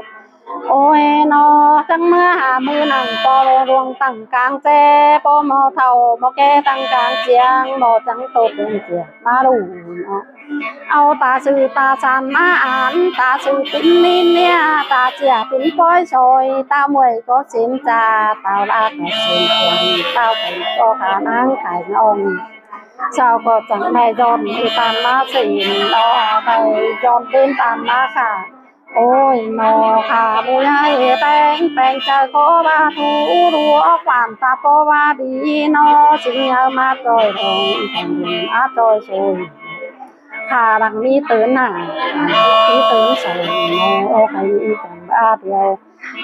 Ôi ꞌnọ, chắng ꞌmưa hả ꞌmự nẳng ꞌpo ꞌluống tẳng cang ꞌchế, ꞌpo ꞌmo thảu ꞌmo ꞌkẹ tẳng cang chiêng, ꞌmo chắng tô pên chiêng ꞌmá ꞌlụk ꞌnọ. Au ta sư ta san ꞌmá ăn, ta sư pên ꞌnin ꞌnia, ta ꞌchưa pên pói soi, ta muối ꞌcọ sên cha, ta ꞌlạ ꞌcọ sên quan, ta pên ꞌcọ khả năng khải ꞌnọng. Sau ꞌcọ chắng đảy dọn ꞌtan ꞌmá sên ꞌnọ, đảy dọn pên ꞌtan ꞌmá khả. Ôi ꞌnọ, khả ꞌmự ꞌhạy ꞌpéng, ꞌpéng chaư ꞌcọ ꞌva thu ꞌlua, quan ta ꞌcọ ꞌva đi ꞌnọ, sính ꞌnhá ꞌmá ꞌchoi ꞌlống, ꞌmá ꞌchoi sôi. Khả lăng ꞌmí tứn nả, ꞌmí tứn sôi ꞌnọ, ꞌkhạy ꞌnị chắng ꞌva điêu.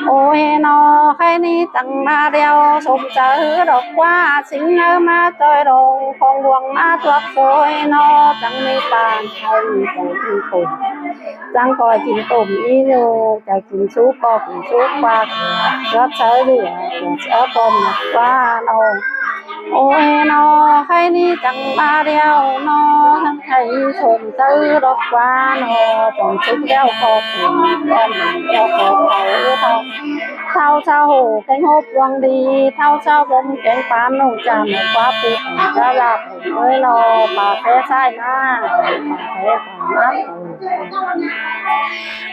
Ôi ꞌnọ, ꞌkhạy ꞌnị chắng ꞌva điêu, sôm chaư đọc ꞌva, sính ꞌnhá ꞌmá ꞌchoi ꞌlống, khong ꞌluống ꞌmá chuốp sôi ꞌnọ, chắng ꞌmí păn, ꞌkhạy ꞌnị chắng kin tủm. Chắng ꞌcoi kin tủm ꞌnị ꞌnụ, chaư kin súp ꞌcọ kin súp ꞌva, ꞌchưa chaư ꞌlứa, ꞌchưa ꞌcọ ꞌmá ꞌva ꞌnọ. Ôi ꞌnọ, ꞌkhạy ꞌnị chắng ꞌva điêu ꞌnọ, ꞌkhạy sôm chaư đọc ꞌva ꞌnọ, chắng súp điêu ꞌcọ kin, ꞌcọ kin, ꞌcọ kin, ꞌcọ kin. Thảu ꞌchạu hảư kéng ꞌhốp ꞌluống đi, thảu ꞌchạu bôm kéng păn ꞌnụ, chắng ꞌmự ꞌva phủ then ꞌcọ ꞌlạ phủ then ơi ꞌnọ, ꞌpa ꞌkhé ꞌchái ꞌnạ, ꞌpa ꞌkhé ꞌchái ꞌnạ.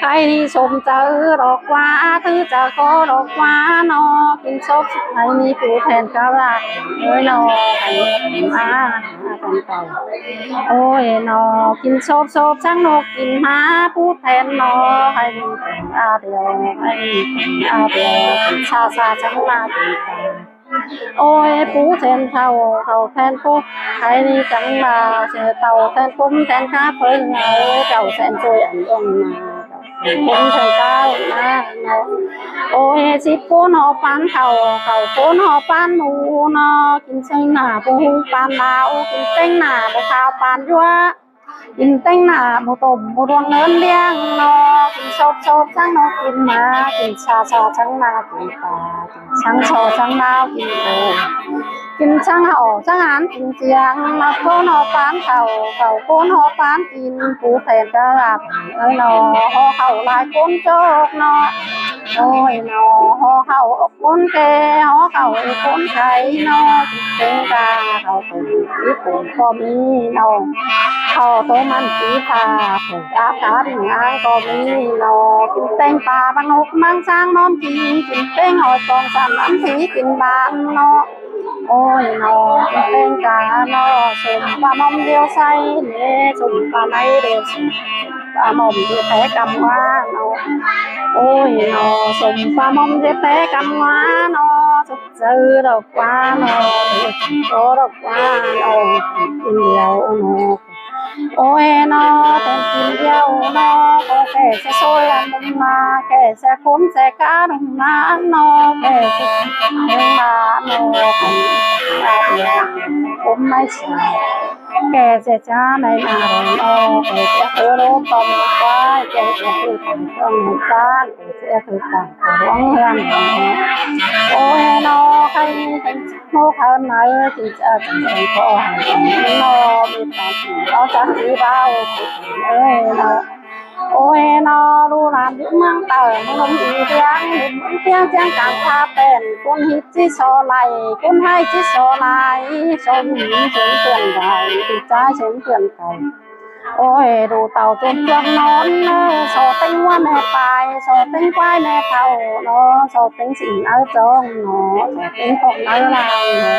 ꞌKhạy ꞌnị sôm chaư đọc ꞌva, ꞌtứ chaư ꞌcọ đọc ꞌva ꞌnọ, kin sốp sốp ꞌkhạy ꞌnị phủ then ꞌcọ ꞌlạ phủ then ơi ꞌnọ, ꞌkhạy ꞌnị ꞌmá, ꞌmá căn tau. Ôi ꞌnọ, kin sốp sốp chắng ꞌnộc kin ꞌmá phủ then ꞌnọ, ꞌkhạy ꞌnị kin ꞌva điêu, ꞌkhạy ꞌnị kin ꞌva điêu, kin sa sa chắng ꞌmá kin ta. Ôi phủ then thảu, thảu then ꞌcốm, ꞌkhạy ꞌnị chắng ꞌva, ꞌchư thảu then ꞌcốm then khá phơi ngau, chảu then ꞌchoi ăn ꞌlống ꞌnạ, ꞌcốm then khá ꞌnạ ꞌnọ. Ôi síp ꞌcốn ꞌhọ păn thảu, thảu ꞌcốn ꞌhọ păn ꞌmự ꞌnọ, kin ꞌtếng nả ꞌmự ꞌhụ păn đao, kin ꞌtếng nả ꞌmự khao păn dúa. Kin ꞌtếng nả ꞌmự tôm ꞌmự ꞌluống ꞌnớn ꞌliếng ꞌnọ, kin sốp sốp chắng ꞌnộc kin ꞌmá, kin sa sa chắng ꞌnạ kin ta, kin chắng so chắng ꞌnao kin tô, kin chắng hảư chắng ăn kin chiêng ꞌnọ, ꞌcốn ꞌhọ păn thảu, thảu ꞌcốn ꞌhọ păn kin, phủ then ꞌcọ ꞌlạ phủ then ơi ꞌnọ, ꞌhọ khảu lai ꞌcốn chốc ꞌnọ. Ôi ꞌnọ, ꞌhọ khảu ꞌcốn ꞌkẹ, ꞌhọ khảu ꞌcốn khay ꞌnọ, kin ꞌtếng ca, khảu tô ꞌmắn ꞌpi phủ ꞌcọ ꞌmí ꞌnọ. Khảu tô ꞌmắn ꞌpi pha, phủ cá cá đinh áng ꞌcọ ꞌmí ꞌnọ. Kin ꞌtếng pha ꞌmắn ꞌhộc ꞌmắn ꞌsáng ꞌmón kin, kin ꞌtếng ꞌhọi tong san ꞌmắn thí kin ban ꞌnọ. Ôi ꞌnọ, kin ꞌtếng ca ꞌnọ, sôm ꞌpa ꞌmom điêu say ꞌnị, sôm ꞌpa ꞌmay điêu say, ꞌpa ꞌmom điêu té căm ꞌva ꞌnọ. Ôi ꞌnọ, sôm ꞌpa ꞌmom điêu té căm ꞌva ꞌnọ, sốp chaư đọc ꞌva ꞌnọ, kin ꞌchọ đọc ꞌva ꞌnọ, kin điêu ꞌnọ. Ôi ꞌnọ, then kin điêu ꞌnọ, ꞌcọ kẻ ꞌchí sôi ăn ꞌnung ꞌmá, kẻ ꞌchí ꞌcốm ꞌchí cá ꞌnung ꞌmá ꞌnọ, kẻ ꞌchí ꞌnung ꞌmá ꞌnọ, ꞌcốm ꞌmá ꞌchí, kẻ ꞌchí chá ꞌmá ꞌnọ, kẻ ꞌchí khứ ꞌlốp ꞌtọn ꞌquái, kẻ ꞌchí khứ tẳng ꞌtọn ꞌchá, kẻ ꞌchí khứ tẳng ꞌtọn ꞌluống ꞌhướn. Ôi ꞌnọ, khay khay ꞌmô khăn máư, kin ꞌchá chắng chắng ꞌcọ hảư ꞌnọ, ꞌmí ta kin ꞌcọ chắng ꞌchí bao, ơi ꞌnọ. Ôi ꞌnọ, ꞌlụk ꞌlan ꞌdứa ꞌmướng Tảu, ꞌmướng ꞌlum ꞌi ꞌtiếng, ꞌlum ꞌi ꞌtiếng ꞌtiếng cang pha pên, ꞌcốn ꞌhịt ꞌchí so lai, ꞌcốn ꞌhại ꞌchí so lai, so ꞌmí sống phiền lai, kin ꞌchái sống phiền Tảu. Ôi ꞌlụk Tảu ꞌchốm ꞌchua ꞌnón ꞌnớ, so ꞌtếng ꞌmá ꞌme pay, so ꞌtếng ꞌquái ꞌme thảu ꞌnọ, so ꞌtếng sính ꞌnáư ꞌchong ꞌnọ, so ꞌtếng khong ꞌnáư ꞌláng ꞌnọ.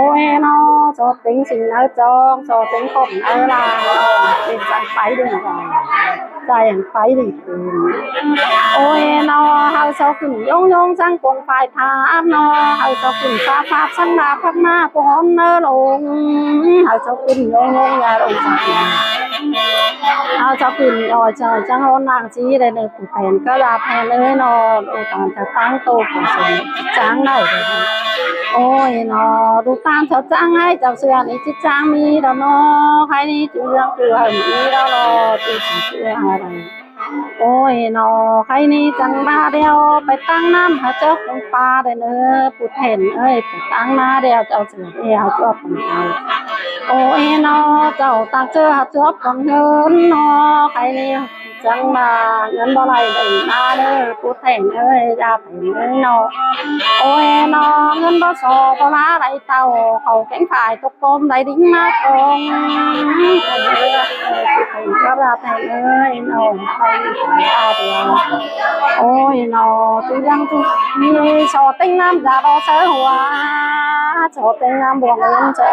Ôi ꞌnọ, so ꞌtếng sính ꞌnáư ꞌchong, so ꞌtếng khong ꞌnáư ꞌláng ꞌnọ, kin chắng pay đin ꞌva, chắng pay đin. Ôi ꞌnọ, hảư so kin ꞌdống ꞌdống chắng cuông pay tha ꞌnọ, hảư so kin pha pha chắng đa pha ꞌmá cuông ón ꞌnớ ꞌlống, hảư so kin ꞌdống ꞌdống ya ꞌlống chắng Au chảu pin oi chảu chắng ôn nang ꞌchí đảy ꞌnớ, phủ then ꞌcọ ꞌdạp then ơi ꞌnọ, ꞌlụk ꞌtan chảu ꞌtáng tô phủ sung chắng đảy đảy. Ôi ꞌnọ, ꞌlụk ꞌtan chảu chắng ꞌhại chảu ꞌsứa ꞌnị ꞌchí chắng ꞌmí đó ꞌnọ, khay ꞌnị ꞌchu dươn ꞌchu hảư ꞌmí đó ꞌnọ, ꞌchu ꞌsứa ꞌsứa hảư đảy. Ôi ꞌnọ, khay ꞌnị chắng ꞌva điêu pay ꞌtáng ꞌnặn hảư chuốp cuông ꞌpa đảy ꞌnớ, phủ then ơi, pay ꞌtáng ꞌnặn điêu chảu ꞌsứa điêu chuốp cuông ꞌpa. Ôi ꞌnọ, chảu ꞌtáng ꞌchớ hảư chuốp cuông ꞌhướn ꞌnọ, khay ꞌnị chắng ꞌva ꞌngớn báu đảy đảy ꞌna ꞌnớ, phủ then ơi, dạp then ơi ꞌnọ. Ôi ꞌnọ, ꞌngớn báu so báu ꞌná đảy tảu, khảu kéng phải tốc ꞌpôm đảy đính ꞌmá công. Phủ then ꞌcọ ꞌdạp then ơi ꞌnọ, khay ꞌnị chắng ꞌva điêu. Ôi ꞌnọ, ꞌchu dươn ꞌchu ꞌmí so ꞌtếng ꞌnặn dạp đó ꞌsớ hua, so ꞌtếng ꞌnặn buông ꞌlống ꞌsớ.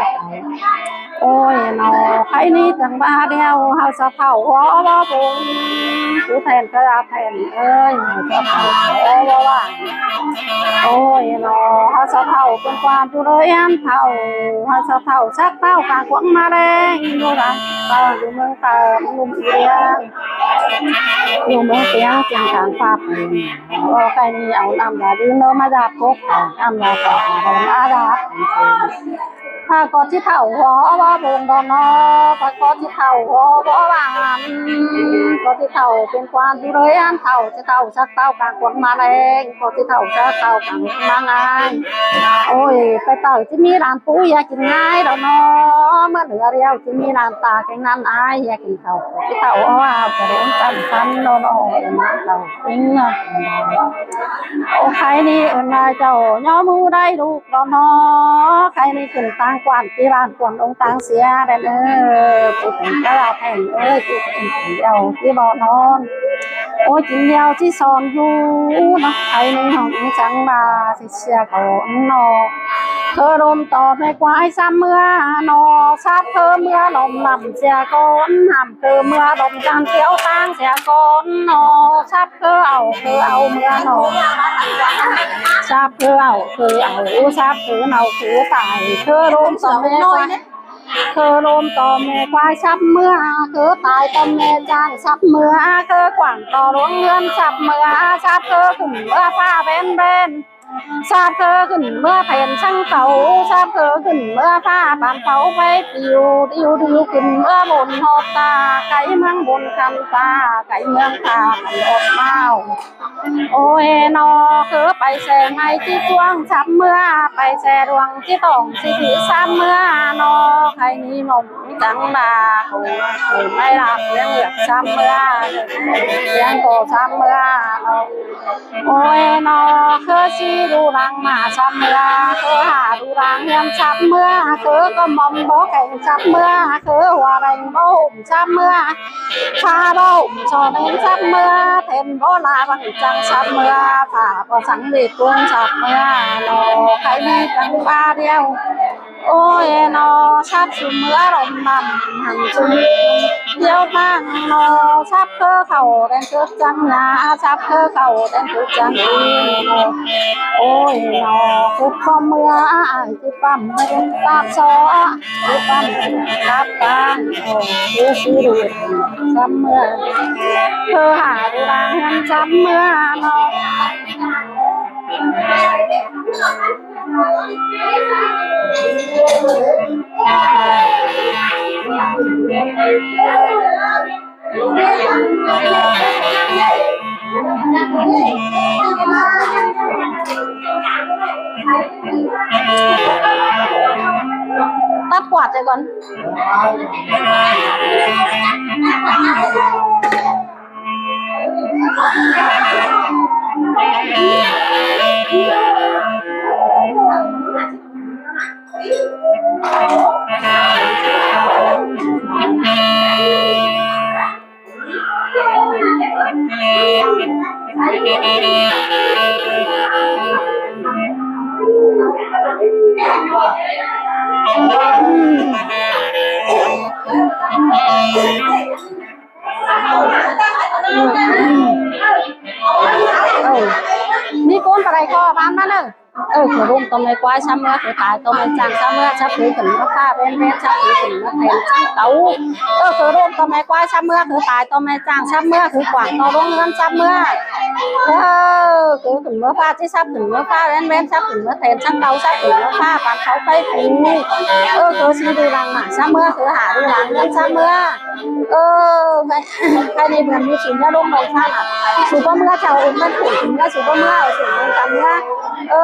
Ôi ꞌnọ, khay ꞌnị chắng ꞌva điêu hảư so thảu hua báu bông, phủ then ꞌcọ ꞌdạp then ơi, hảư so thảu hua báu bông. Ôi ꞌnọ, hảư so thảu pên quan ꞌchu ꞌlới ꞌhướn thảu, hảư so thảu sắc ꞌtạu cang cuông ꞌmá ꞌlẹng, ꞌnụ đaư, ꞌnụ ꞌmướng ta, ꞌnụ ꞌmướng ꞌtiếng, ꞌtiếng cang ꞌpặp. Ôi khay ꞌnị au ꞌnặm đa dưn ꞌnớ ꞌmá dạp cốc, ꞌnặm đa cốc ꞌmá dạp. Pha ꞌcọ ꞌchí thảu hua báu bông đó ꞌnọ, pha ꞌcọ ꞌchí thảu hua báu bông, ꞌcọ ꞌchí thảu pên quan ꞌchu ꞌlới ꞌhướn thảu, ꞌchí thảu sắc ꞌtạu cang cuông ꞌmá ꞌlẹng, ꞌcọ ꞌchí thảu sắc ꞌtạu cang cuông ꞌmá ꞌngai. Ôi, pay tảu ꞌchí ꞌmí lan pú ꞌhia kin ꞌngai đó ꞌnọ, ꞌmá ꞌlứa điêu ꞌchí ꞌmí lan ta kéng ꞌnặn ải ꞌhia kin thảu, ꞌchí thảu au au ꞌcọ đảy chăm sắm đó ꞌnọ, ꞌnặn thảu ꞌtếng ꞌnọ. Ô, khay ꞌnị ơn ꞌnị chảu ꞌnhó ꞌmứ đảy ꞌlụk đó ꞌnọ, khay ꞌnị khửn ꞌtáng quan ꞌchí ꞌván quan ꞌlống ꞌtáng sia đảy ꞌnớ, phủ then ꞌcọ ꞌdạp then ơi, phủ then ꞌchí điêu ꞌchí bók ꞌnọn. Ôi kin điêu ꞌchí son dú ꞌnọ, khay ꞌnị hỏng chắng ꞌva sia ꞌcốn ꞌnọ. Khơ ꞌlốm ꞌto ꞌme ꞌquái sắp ꞌmứa ꞌnọ, sắp khơ ꞌmứa ꞌlốm ꞌnặm sia ꞌcốn, ꞌnặm khơ ꞌmứa ꞌlốm chăn kiếu ꞌtáng sia ꞌcốn ꞌnọ, sắp khơ au khơ au ꞌmứa ꞌnọ, sắp khơ au khơ au, sắp khơ ꞌnặm khơ tải, khơ ꞌlốm ꞌto ꞌme ꞌquái, khơ ꞌlốm ꞌto ꞌme ꞌquái sắp ꞌmứa, khơ tải ꞌto ꞌme ꞌchang sắp ꞌmứa, khơ quảng ꞌto ꞌluống ꞌhướn sắp ꞌmứa, sắp khơ khửn ꞌmứa ꞌphạ ꞌvén ꞌvén. Sắp khơ khửn ꞌmứa phen săng cáu, sắp khơ khửn ꞌmứa ꞌphạ pán pháu pay piu, điu điu khửn ꞌmứa bôn ꞌhọt ta, cáy ꞌmướng bôn khăn ta, cáy ꞌmướng ta khăn ꞌhọt ꞌmáo. Ôi ꞌnọ, khơ pay se ꞌmạy ꞌchí chuông sắp ꞌmứa, pay se ꞌluống ꞌchí tỏng ꞌchí thử sắp ꞌmứa ꞌnọ, khay ꞌnị mông chắng ꞌva khổ, khổ ꞌmạy lạp ꞌliếng ꞌliệng sắp ꞌmứa, ꞌliếng ꞌcọ sắp ꞌmứa ꞌnọ. Ôi ꞌnọ, khơ ꞌchí đu lăng ꞌmá sắp ꞌmứa, khơ hả đu lăng ꞌhiến sắp ꞌmứa, khơ ꞌcọ mom bók kéng sắp ꞌmứa, khơ hua đeng bók ủm sắp ꞌmứa, pha bók ủm so đeng sắp ꞌmứa, then bók la băng chắng sắp ꞌmứa, pha bók săng đi cuông sắp ꞌmứa ꞌnọ, khay ꞌnị chắng ꞌva điêu. Ôi ꞌnọ, sắp sụp ꞌmứa ꞌlốm ꞌnặm hẳn sụp điêu ꞌtáng ꞌnọ, sắp khơ khảu đen cướp chắng nhá, sắp khơ khảu đen cướp chắng đi ꞌnọ. Ôi ꞌnọ, cướp ꞌcọ ꞌmứa ải ꞌchí păm ꞌmá táp so, ꞌchí păm táp ta ꞌnọ, ꞌchí sư đu sắp ꞌmứa, khơ hả đu lăng ꞌhiến sắp ꞌmứa ꞌnọ. Tắt quạt lại còn. Đi con vào đây kho bán bát ơi. Ơ, khửn ꞌlốm ꞌto ꞌme ꞌquái sắp ꞌmứa, khửn tai ꞌto ꞌme ꞌchang sắp ꞌmứa, sắp khửn khửn ꞌmứa ꞌphạ ꞌvén ꞌvén, sắp khửn khửn ꞌmứa then sắp cáu. Ơ, khửn ꞌlốm ꞌto ꞌme ꞌquái sắp ꞌmứa, khửn tai ꞌto ꞌme ꞌchang sắp ꞌmứa, khửn quảng ꞌto ꞌluống ꞌngớn sắp ꞌmứa. Ơ, khửn khửn ꞌmứa ꞌphạ ꞌchí sắp khửn ꞌmứa ꞌphạ ꞌvén ꞌvén, sắp khửn ꞌmứa then sắp cáu, sắp khửn ꞌmứa ꞌphạ pán sau pay phủ. Ơ, khửn ꞌsị đu lăng ꞌmá sắp ꞌmứa, khửn hả đu lăng ꞌngớn sắp ꞌmứa. Ơ, ꞌkhạy ꞌnị bươn ꞌmí sung ꞌnhá ꞌlốm ꞌlum ꞌphạ ꞌnạ. Sung báu ꞌmứa chảu ôn ꞌmắn phủ sung ꞌnhá, sung báu ꞌmứa, sung ôn tăm ꞌnhá. Ơ,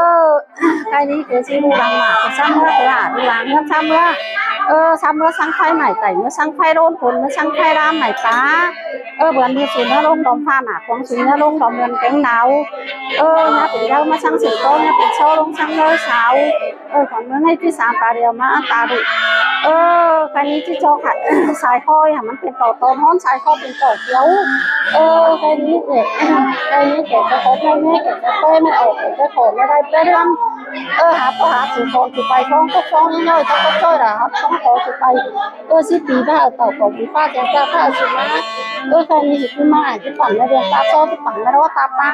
ꞌkhạy ꞌnị khửn ꞌsị đu lăng ꞌmá, khửn sắp ꞌmứa, khửn hả đu lăng ꞌngớn sắp ꞌmứa. Ơ, sắp ꞌmứa săng ꞌpháy mảy tảy, ꞌmứa săng ꞌpháy ꞌlốn phôn, ꞌmứa sung ꞌpháy ꞌlám mảy ta. Ơ, bươn ꞌmí sung ꞌnhá ꞌlốm ꞌlum ꞌphạ ꞌnạ, khuang sung ꞌnhá ꞌlốm ꞌlum bươn kéng đao. Ơ, ꞌnhá pên dau ꞌmá săng sửn ꞌtố, ꞌnhá pên so ꞌlống săng ꞌlới sao. Ơ, khuang ꞌmứa ꞌnị ꞌchí sam ta điêu ꞌmá ta đu. Ơ, ꞌkhạy ꞌnị ꞌchí ꞌchọ khả sai khói hả, ꞌmắn pên ꞌtọ ꞌtọn ꞌhón, sai khói pên ꞌtọ kiêu. Ơ, ꞌkhạy ꞌnị kẻ, ꞌkhạy ꞌnị kẻ ꞌchọ khói ꞌmá ꞌmá, kẻ ꞌchọ ꞌpé ꞌmá ổ, kẻ ꞌchọ khói ꞌmá đảy ꞌpé ꞌlươn. Ơ, hả ꞌtọ hả sung khói sung pay khong, cốc khong ꞌnị ꞌnọi, ꞌtọ cốc ꞌchoi hả, hả khong khói sung pay. Ơ, ꞌsị pi ꞌva ꞌtọ khong pi ꞌphạ chang ꞌchạ ꞌphạ sung ꞌmá. Ơ, ꞌkhạy ꞌnị ꞌchí ꞌmá ải ꞌchí pẳng ꞌmá điêu ta so, ꞌchí pẳng ꞌmá ꞌló ta pá.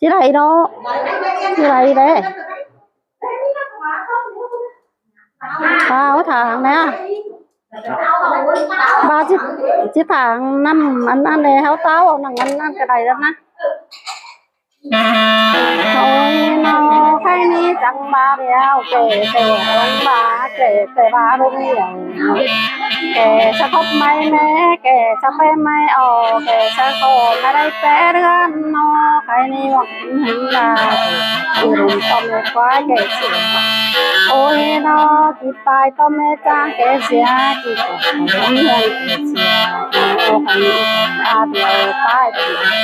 ꞌChí đảy đó. ꞌChí đảy đé. Tao tháng ꞌnị. ꞌVa ꞌchí, ꞌchí tháng ꞌnặn, ăn ăn đé ꞌháu táo, ăn ꞌnặn ăn ăn ꞌcọ đảy đó ꞌnạ. Ôi ꞌnọ, ꞌkhạy ꞌnị chắng ꞌva điêu, kẻ kẻ ꞌlống ꞌva, kẻ kẻ ꞌva ꞌlống điêu. Kẻ sắp khóp ꞌmá ꞌmá, kẻ sắp ꞌpé ꞌmá ổ, kẻ sắp khóp ꞌmá đảy ꞌpé ꞌlươn ꞌnọ, ꞌkhạy ꞌnị ꞌmặc hên ꞌva. Ư ꞌlốm ꞌto ꞌme ꞌquái kẻ sia. Ôi ꞌnọ, ꞌchí pay ꞌto ꞌme ꞌchang kẻ sia, ꞌchí pay ꞌto ꞌme ꞌchang kẻ sia. Ơ, ꞌkhạy ꞌnị ꞌva điêu pay ꞌto ꞌme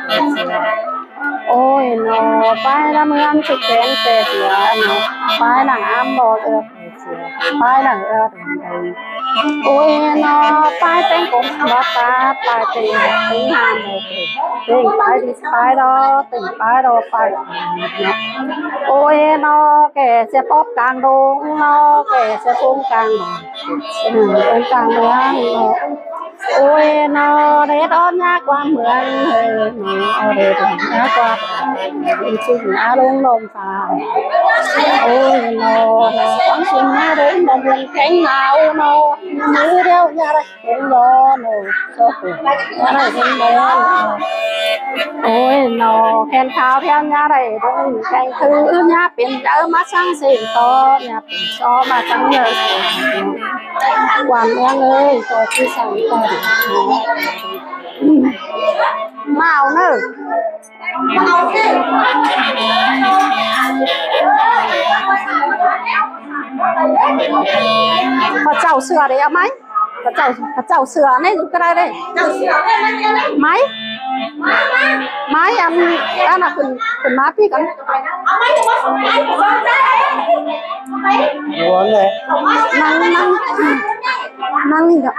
ꞌchang kẻ sia. Ôi ꞌnọ, pay ꞌnặn ꞌmướng súc kén kẻ sia ꞌnọ, pay ꞌnặn ám ꞌmo ư kẻ sia, pay ꞌnặn ư. Ôi ꞌnọ, pay ꞌtếng cốm bát ta, pay ꞌtếng ꞌtếng hàn ꞌnọ, ꞌtếng pay đi pay đó, ꞌtếng pay đó pay. Ôi ꞌnọ, kẻ sia póp cang đông ꞌnọ, kẻ sia phung cang đông, ư, phung cang ꞌmướng ꞌnọ. Ôi ꞌnọ, đét ón ꞌnhá ꞌquám ꞌmướng, ơ ꞌnọ, đét ón ꞌnhá ꞌquám, ư, ꞌchí ꞌnhá ꞌlống ꞌlum ꞌphạ. Ôi ꞌnọ, ꞌnọ, ꞌquám sung ꞌnhá ꞌlống ꞌlum bươn kéng đao ꞌnọ, ꞌmứ điêu ꞌnhá đảy kéng đao ꞌnọ, so phủ ꞌnhá đảy kéng đao ꞌnọ. Ôi ꞌnọ, khen kháo thiêm ꞌnhá đảy ꞌlống kéng thứ ꞌnhá pên đaư ꞌmá săng sên ꞌto, ꞌnhá pên so ꞌmá săng ꞌnhá. Quán ꞌmướng ơi, ꞌto ꞌchí săng ꞌto. ꞌMá au ꞌnớ. ꞌCọ chảu sửa đé au ꞌmá. ꞌCọ chảu, ꞌcọ chảu sửa ꞌnị dú ꞌcọ đảy đé. ꞌMá. ꞌMá ăn, ăn ꞌnạ khửn, khửn ꞌmá ꞌpi căn. ꞌNăng, ꞌnăng. ꞌNăng ꞌnị đa.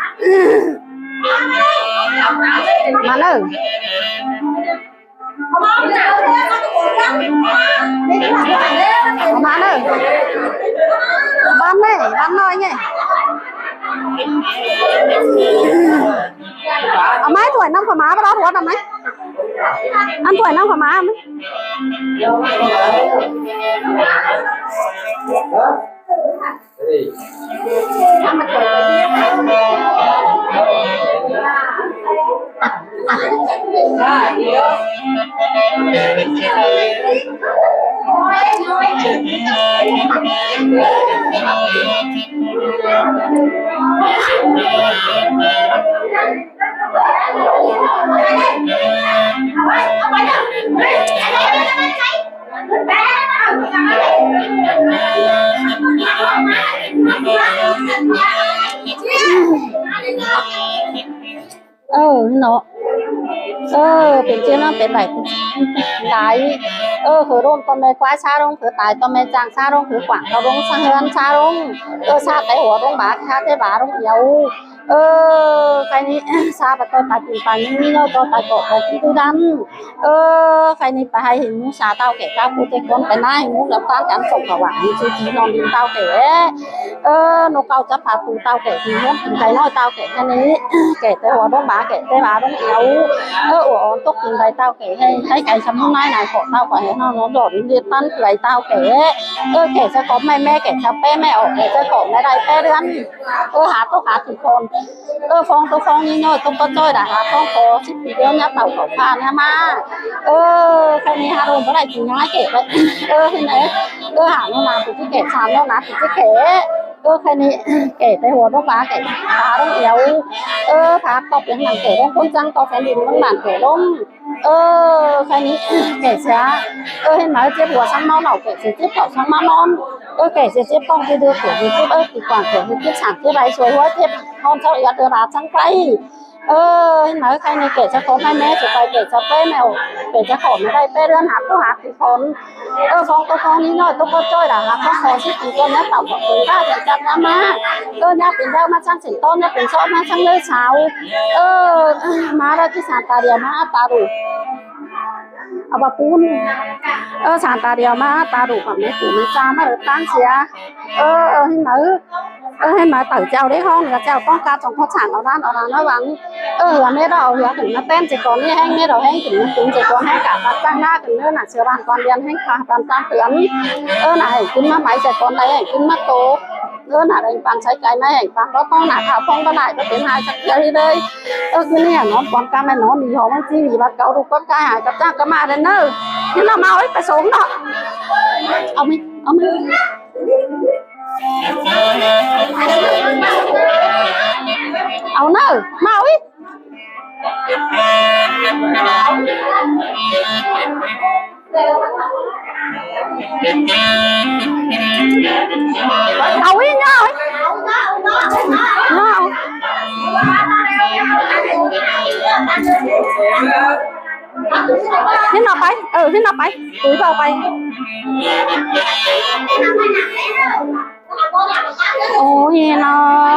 ꞌMá ꞌnớ. ꞌMá ꞌnớ. Bán ꞌnị, bán ꞌnọi ꞌnị. Au ꞌmá, thuổi ꞌnăm khỏ ꞌmá, báu đaư thuổi ꞌnăm ꞌmá. Ăn thuổi ꞌnăm khỏ ꞌmá ꞌmá. Ơ, ꞌnọ. Ơ, pên ꞌchí ꞌnặn pên đảy lai. Ơ, khửn ꞌlốm ꞌto ꞌme ꞌquái sa ꞌlống, khửn tai ꞌto ꞌme ꞌchang sa ꞌlống, khửn quảng ꞌto ꞌlống, sa ꞌhướn sa ꞌlống. Ơ, sa té hua ꞌlống bát, sa té bát ꞌlống iêu. Ơ, khay ꞌnị, sa ꞌva ꞌtoi tai pin tai ꞌnị ꞌnị ꞌnớ, ꞌtoi tai ꞌcọ ꞌcọ ꞌchí ꞌtứ đắn. Ơ, khay ꞌnị pay ꞌhế ꞌhịn ꞌmú sa ꞌtạu kẻ ꞌtạu ꞌpú ꞌtếc ꞌcốn pay ꞌná, ꞌhịn ꞌmú lắm ꞌtáng chắng sổng khảu ꞌváng ꞌchư ꞌchí ꞌnón đin ꞌtạu kẻ. Ơ, ꞌnụ cau chắp pha tu ꞌtạu kẻ, kin ꞌhướn kin cai ꞌnọi ꞌtạu kẻ, khay ꞌnị kẻ té hua ꞌlống bá, kẻ té bá ꞌlống éo. Ơ, ua ón tốc kin đảy ꞌtạu kẻ, ꞌhế, ꞌhế cai chăm ꞌmú ꞌnái ꞌnái ꞌcọ ꞌtạu kẻ, ꞌhế ꞌnón ꞌnón đỏ đin điên ꞌtắn ꞌcứ đảy ꞌtạu kẻ. Ơ, kẻ ꞌchớ ꞌcọ ꞌme ꞌme, kẻ ꞌchớ ꞌpé ꞌme ổ, kẻ ꞌchớ ꞌcọ ꞌme đảy ꞌpé ꞌlươn. Ơ, ha tốc ha kin khon. Ơ, ꞌphóng tốc ꞌphóng ꞌnị ꞌnớ, tốc ꞌcọ ꞌchoi đảy ha ꞌphóng ꞌcọ síp pi ꞌlứa ꞌnhá tảu khảu pha ꞌnhá ꞌmá. Ơ, khay ꞌnị ha ꞌlống báu đảy kin ꞌnhá kẻ ꞌvạy. Ơ, ꞌhế ꞌnị. Ơ, ha ꞌnọ ꞌnạ kin ꞌchí kẻ, sam ꞌnọ ꞌnạ kin ꞌchí kẻ. Ơ, khay ꞌnị kẻ té hua ꞌlống bá, kẻ pha ꞌlống éo. Ơ, pha ꞌcọ piến nẳng kẻ ꞌlống ꞌcốn chắng ꞌcọ phén đin ꞌcốn bản kẻ ꞌlống. Ơ, khay ꞌnị kẻ sia. Ơ, ꞌhến máư chếp hua sắng ꞌmá lảu, kẻ sia chếp khảu sắng ꞌmá ꞌnón. Ơ, kẻ sia chếp ꞌcóng ꞌchí ꞌdứa, kẻ sia chếp ớt kin quảng, kẻ sia chếp sản chếp đảy sôi ꞌhua chếp ꞌhọn sau ꞌiệt ꞌdứa đa sắng pay. Ơ, ꞌhến máư khay ꞌnị kẻ sia khom ꞌme ꞌme sia pay, kẻ sia ꞌpé ꞌme ổ, kẻ sia khom ꞌme đảy ꞌpé ꞌlươn, ha tốc ha kin khon. Ơ, ꞌphóng tốc ꞌphóng ꞌnị ꞌnớ, tốc ꞌcọ ꞌchoi đảy ha ꞌphóng ꞌcọ síp pi ꞌcốn ꞌnhá tảu ꞌcọ kin ꞌcá kin chắp ꞌnhá ꞌmá. Ơ, ꞌnhá pên ꞌlẹo ꞌmá chắng sên ꞌtón, ꞌnhá pên sót ꞌmá chắng ꞌlới sau. Ơ, ꞌmá ꞌlẹo ꞌchí san ta điêu ꞌmá ta ꞌlụ. Au ꞌva ꞌpún. Ơ, san ta điêu ꞌmá ta ꞌlụ, ꞌva ꞌme phủ ꞌme ꞌchá ꞌmá ꞌlới ꞌtáng sia. Ơ, ơ, ꞌhến máư. Ơ, ꞌhến máư tảu chảu đé ꞌhóng ꞌnị, chảu ꞌcóng ca chong ꞌcọ chắng au đan au đan ꞌnớ ꞌváng. Ơ, hua ꞌme đỏ hua kin ꞌmá ꞌtến ꞌchí ꞌcọ ꞌnị ꞌhéng, ꞌme đỏ ꞌhéng kin ꞌmá ꞌtến ꞌchí ꞌcọ ꞌhéng, cả ꞌpán ꞌtáng ꞌná kin ꞌnớ ꞌnạ, sia ꞌváng ꞌquám điên ꞌhéng, ꞌpán ꞌtáng ꞌtươn. Ơ, ꞌnạ ꞌhéng kin ꞌmá máy ꞌchí ꞌcọ đảy ꞌhéng kin ꞌmá tô. Ơ, ꞌnạ đảy ꞌpán sáy cai ꞌnị ꞌhéng ꞌpán báu ꞌtóng ꞌnạ khảu ꞌphóng báu đảy báu pên ꞌhại chắc ꞌchớ ꞌlới. Ơ, ꞌcứ ꞌnị ꞌnón ꞌquám ca ꞌme ꞌnón đi hó ꞌmá ꞌchí đi bát cáu đu ꞌcốn ca ꞌhại cắp chắng ꞌcọ ꞌmá đảy ꞌnớ. ꞌNhá ꞌnọ ꞌmá ới, pay sông ꞌnọ. Au ꞌmí, au ꞌmí. Au ꞌnớ, ꞌmá ới. Au ới ꞌnhá ới. ꞌNhá ới. ꞌHến ꞌnọ pay, ơ, ꞌhến ꞌnọ pay. Tui ꞌpưa pay. Ôi ꞌnọ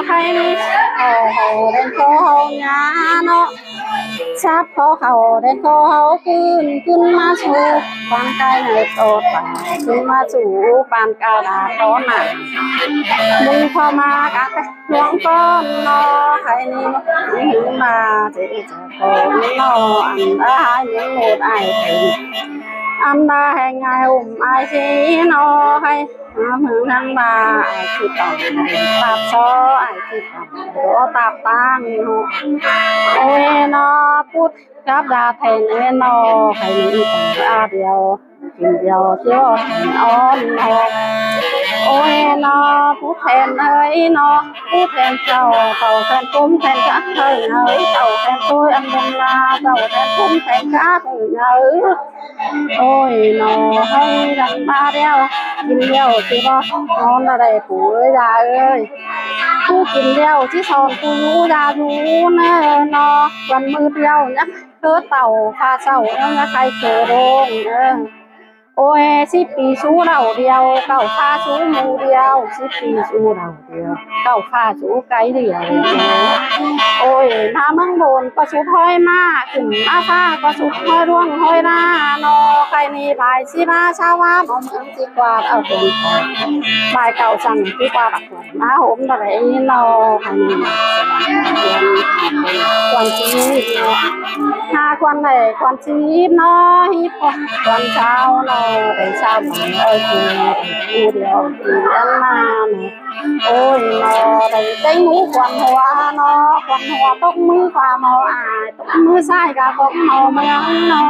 khay ꞌnị, ꞌcọ hảư đen ꞌcọ hảư ꞌnhá ꞌnọ. Sắp ꞌcọ hảư đen ꞌcọ hảư ꞌcứn, ꞌcứn ꞌmá sú ꞌpán cai ꞌnị ꞌtột, ꞌcứn ꞌmá sú ꞌpán ca đa ꞌtọn ꞌnặn. ꞌMứng ꞌcọ ꞌmá cắp ꞌluống ꞌcốn ꞌnọ khay ꞌnị, ꞌmứng ꞌmá ꞌchí ꞌchọ ꞌcốn ꞌnọ, ăn đa ꞌhại ꞌmứng ꞌmột ải têng, ăn đa ꞌhéng ải ủm ải sí ꞌnọ khay. Hơng hăng ꞌmá ải ꞌchí tỏng, tạp so ải ꞌchí tỏng, ꞌcọ tạp ꞌtáng ꞌnọ. Ê ꞌnọ pút cắp đa then ê ꞌnọ, khay ꞌnị tỏng a điêu, kin điêu ꞌchí ón ꞌnọ. Ôi ꞌnọ pút then ơi ꞌnọ, pút then sau, sau then ꞌcúm then cắp ꞌhới ꞌnhới, sau then ꞌtôi ăn ꞌmôn la, sau then ꞌcúm then cắp ꞌhới ꞌnhới. Ôi ꞌnọ ꞌhới lăng ꞌmá điêu, kin điêu ꞌchí bók ꞌnón đa đảy pú ơi da ơi. Pú kin điêu ꞌchí son pú dú da dú ꞌnớ ꞌnọ. Quan ꞌmự điêu ꞌnhá ꞌcớ tảu pha sau ꞌnhá khay ꞌcớ đôn. Ôi síp pi sú đảu điêu, cảu pha sú ꞌmự điêu, síp pi sú đảu điêu, cảu pha sú cai điêu. Ôi ꞌmá ꞌmướng đôn ꞌcọ sút ꞌhới ꞌmá, kin ꞌmá ꞌphạ ꞌcọ sút ꞌhới ꞌluống ꞌhới ꞌná ꞌnọ. Khay ꞌnị bái sí ꞌmá ꞌsáo ꞌmá ꞌmướng ꞌchí ꞌquá au tuôn. Bái cảu săng ꞌchí ꞌquá bác ꞌmá hôm đa đảy ꞌnọ. Khay ꞌnị quan sí ꞌnọ. Ha quan đảy quan sí ꞌnọ, híp quan, quan sau ꞌnọ, đảy sau ꞌmá ơi, ꞌcứ điêu ꞌcứ ăn ꞌmá ꞌnọ. Ôi ꞌnọ đảy ꞌtếng hú quan hua ꞌnọ, quan hua tốc ꞌmứ ꞌquá ꞌmo ải, tốc ꞌmứ sai cá cốc ꞌmo ꞌmướng ꞌnọ.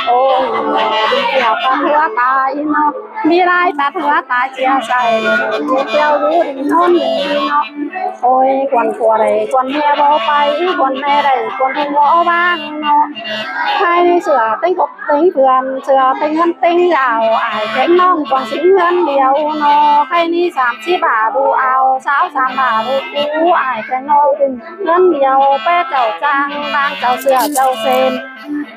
Ôi ꞌnọ đi ꞌchưa tắt hứa tai ꞌnọ, đi lai tắt hứa tai ꞌchưa sai, đi ꞌchưa dú đi ꞌnón đi ꞌnọ. Ôi quan hua đảy quan ꞌme báu pay, quan ꞌme đảy quan hua báng ꞌnọ. Khay ꞌnị sửa ꞌtếng cốc ꞌtếng ꞌpươn, sửa ꞌtếng ꞌngớn ꞌtếng dảo, ải kéng ꞌnọng quan sính ꞌngớn điêu ꞌnọ. Khay ꞌnị sam síp bả đu au, sáo sam bả đu cú, ải kéng ꞌnọng ꞌtếng ꞌngớn điêu, ꞌpé chảu chang, đang chảu sửa chảu sên.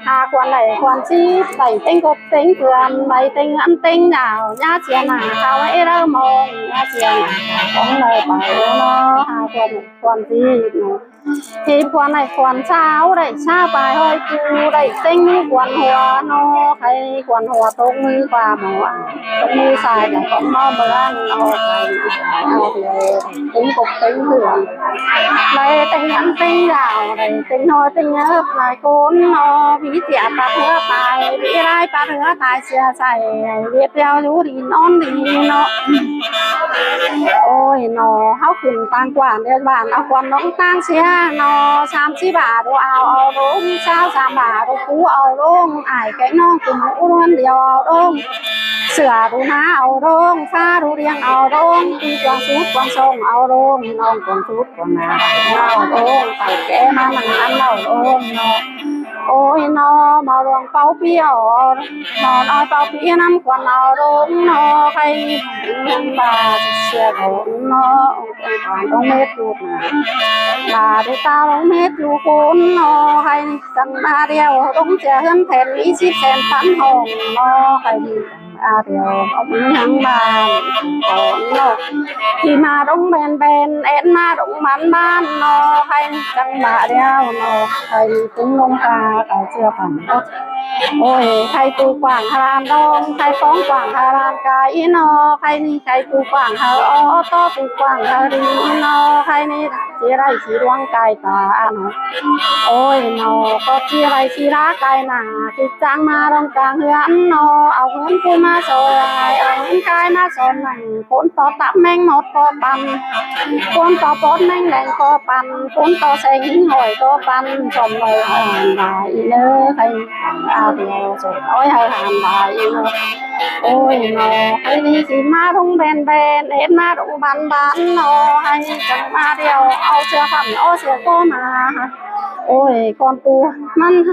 Ha quan đảy quan síp, đảy ꞌtếng cốc ꞌtếng ꞌpươn, đảy ꞌtếng ꞌngớn ꞌtếng dảo, ꞌnhá sia nả khảu ê đaư mong, ꞌnhá sia nả khảu cóng đaư páo ꞌnọ. Ha Khuôn, khuôn ꞌdệt ꞌnọ. Thì khuôn ꞌnị khuôn ꞌsáo đảy ꞌsáo pay ꞌhọi ꞌchu đảy ꞌtếng ꞌmí khuôn hua ꞌnọ, khay khuôn hua tốc ꞌmí ꞌquá ꞌmo ăn. Tốc ꞌmí sai đảy ꞌcọ ꞌmo ꞌmưa ꞌnọ, khay ꞌtếng cốc ꞌtếng thưa. Đảy ꞌtếng ngắn ꞌtếng dảo, đảy ꞌtếng ꞌnọi ꞌtếng ꞌnhớp lai ꞌcốn ꞌnọ, ꞌmí ꞌchưa pắt ꞌhứa tai, ꞌmí lai pắt ꞌhứa tai sia sai, ꞌviạk ꞌlẹo dú đi ꞌnón đi ꞌnọ. Ôi ꞌnọ, ꞌháu khửn ꞌtáng ꞌquám ꞌviạk bản ꞌnọ khuôn ꞌlống ꞌtáng sia ꞌnọ, sam síp bả đu au au ꞌlống, ꞌsáo sam bả đu pú au ꞌlống, ải kéng ꞌnọng ꞌcứm ꞌhụ ꞌluôn điêu au ꞌlống. Sửa đu ná au ꞌlống, ꞌphá đu điêng au ꞌlống, ꞌpi cuông sút cuông sông au ꞌlống, ꞌnọng cuông sút cuông ná au ꞌlống, pay ké ꞌmá ꞌnặn ꞌnặn au ꞌlống ꞌnọ. Ôi ꞌnọ, ꞌmo luông páo ꞌpi au, ꞌmo ꞌnọi páo ꞌpi ꞌnặm khuôn au ꞌlống ꞌnọ, khay ꞌnặn ꞌva sia ꞌcốn ꞌnọ, ꞌcốn ꞌlống mết ꞌchu ꞌnạ. ꞌVa đu ta ꞌlống mết ꞌchu ꞌcốn ꞌnọ, khay ꞌnị chắng ꞌmá điêu, ꞌlống sia ꞌhướn then ꞌmí síp sen păn hong ꞌnọ, khay ꞌnị chắng ꞌmá điêu, ꞌcọ ꞌmí ꞌnhắng ꞌva ꞌcốn ꞌnọ. Khi ꞌmá ꞌlống bén bén, ên ꞌmá ꞌlống bán bán ꞌnọ, khay ꞌnị chắng ꞌmá điêu ꞌnọ, khay ꞌnị ꞌtếng ꞌlống ta, ta ꞌchưa phản ꞌnọ. Ôi, khay tu quảng hả ꞌlống, khay phóng quảng hả ꞌlống cái ꞌnọ, khay ꞌnị khay tu quảng hả ó, tó tu quảng hả đi ꞌnọ, khay ꞌnị ꞌchí đảy ꞌchí ꞌluống cai ta ꞌnọ. Ôi ꞌnọ, ꞌcọ ꞌchí đảy ꞌchí đá cai nả, khi chắng ꞌmá ꞌlống cang ꞌhướn ꞌnọ, au ꞌhướn ꞌcú ꞌmá soi, au ꞌhướn cai ꞌmá son nẳng, ꞌcốn ꞌto tắp ꞌmeng mốt ꞌcọ păn, ꞌcốn ꞌto pót ꞌmeng đeng ꞌcọ păn, ꞌcốn ꞌto seng ꞌhính hỏi ꞌcọ păn, chom ꞌnọi hả ꞌnọi ꞌnớ, khay ꞌnị chắng ꞌmá điêu, chom ꞌnọi hả ꞌnọi ꞌnớ. Ôi ꞌnọ, khay ꞌnị khi ꞌmá ꞌlống bén bén, ên ꞌmá ꞌlống bán bán ꞌnọ, khay ꞌnị chắng ꞌmá điêu, au sia phản ó sia ꞌcọ ꞌmá. Ôi, ꞌcốn tu ꞌmắn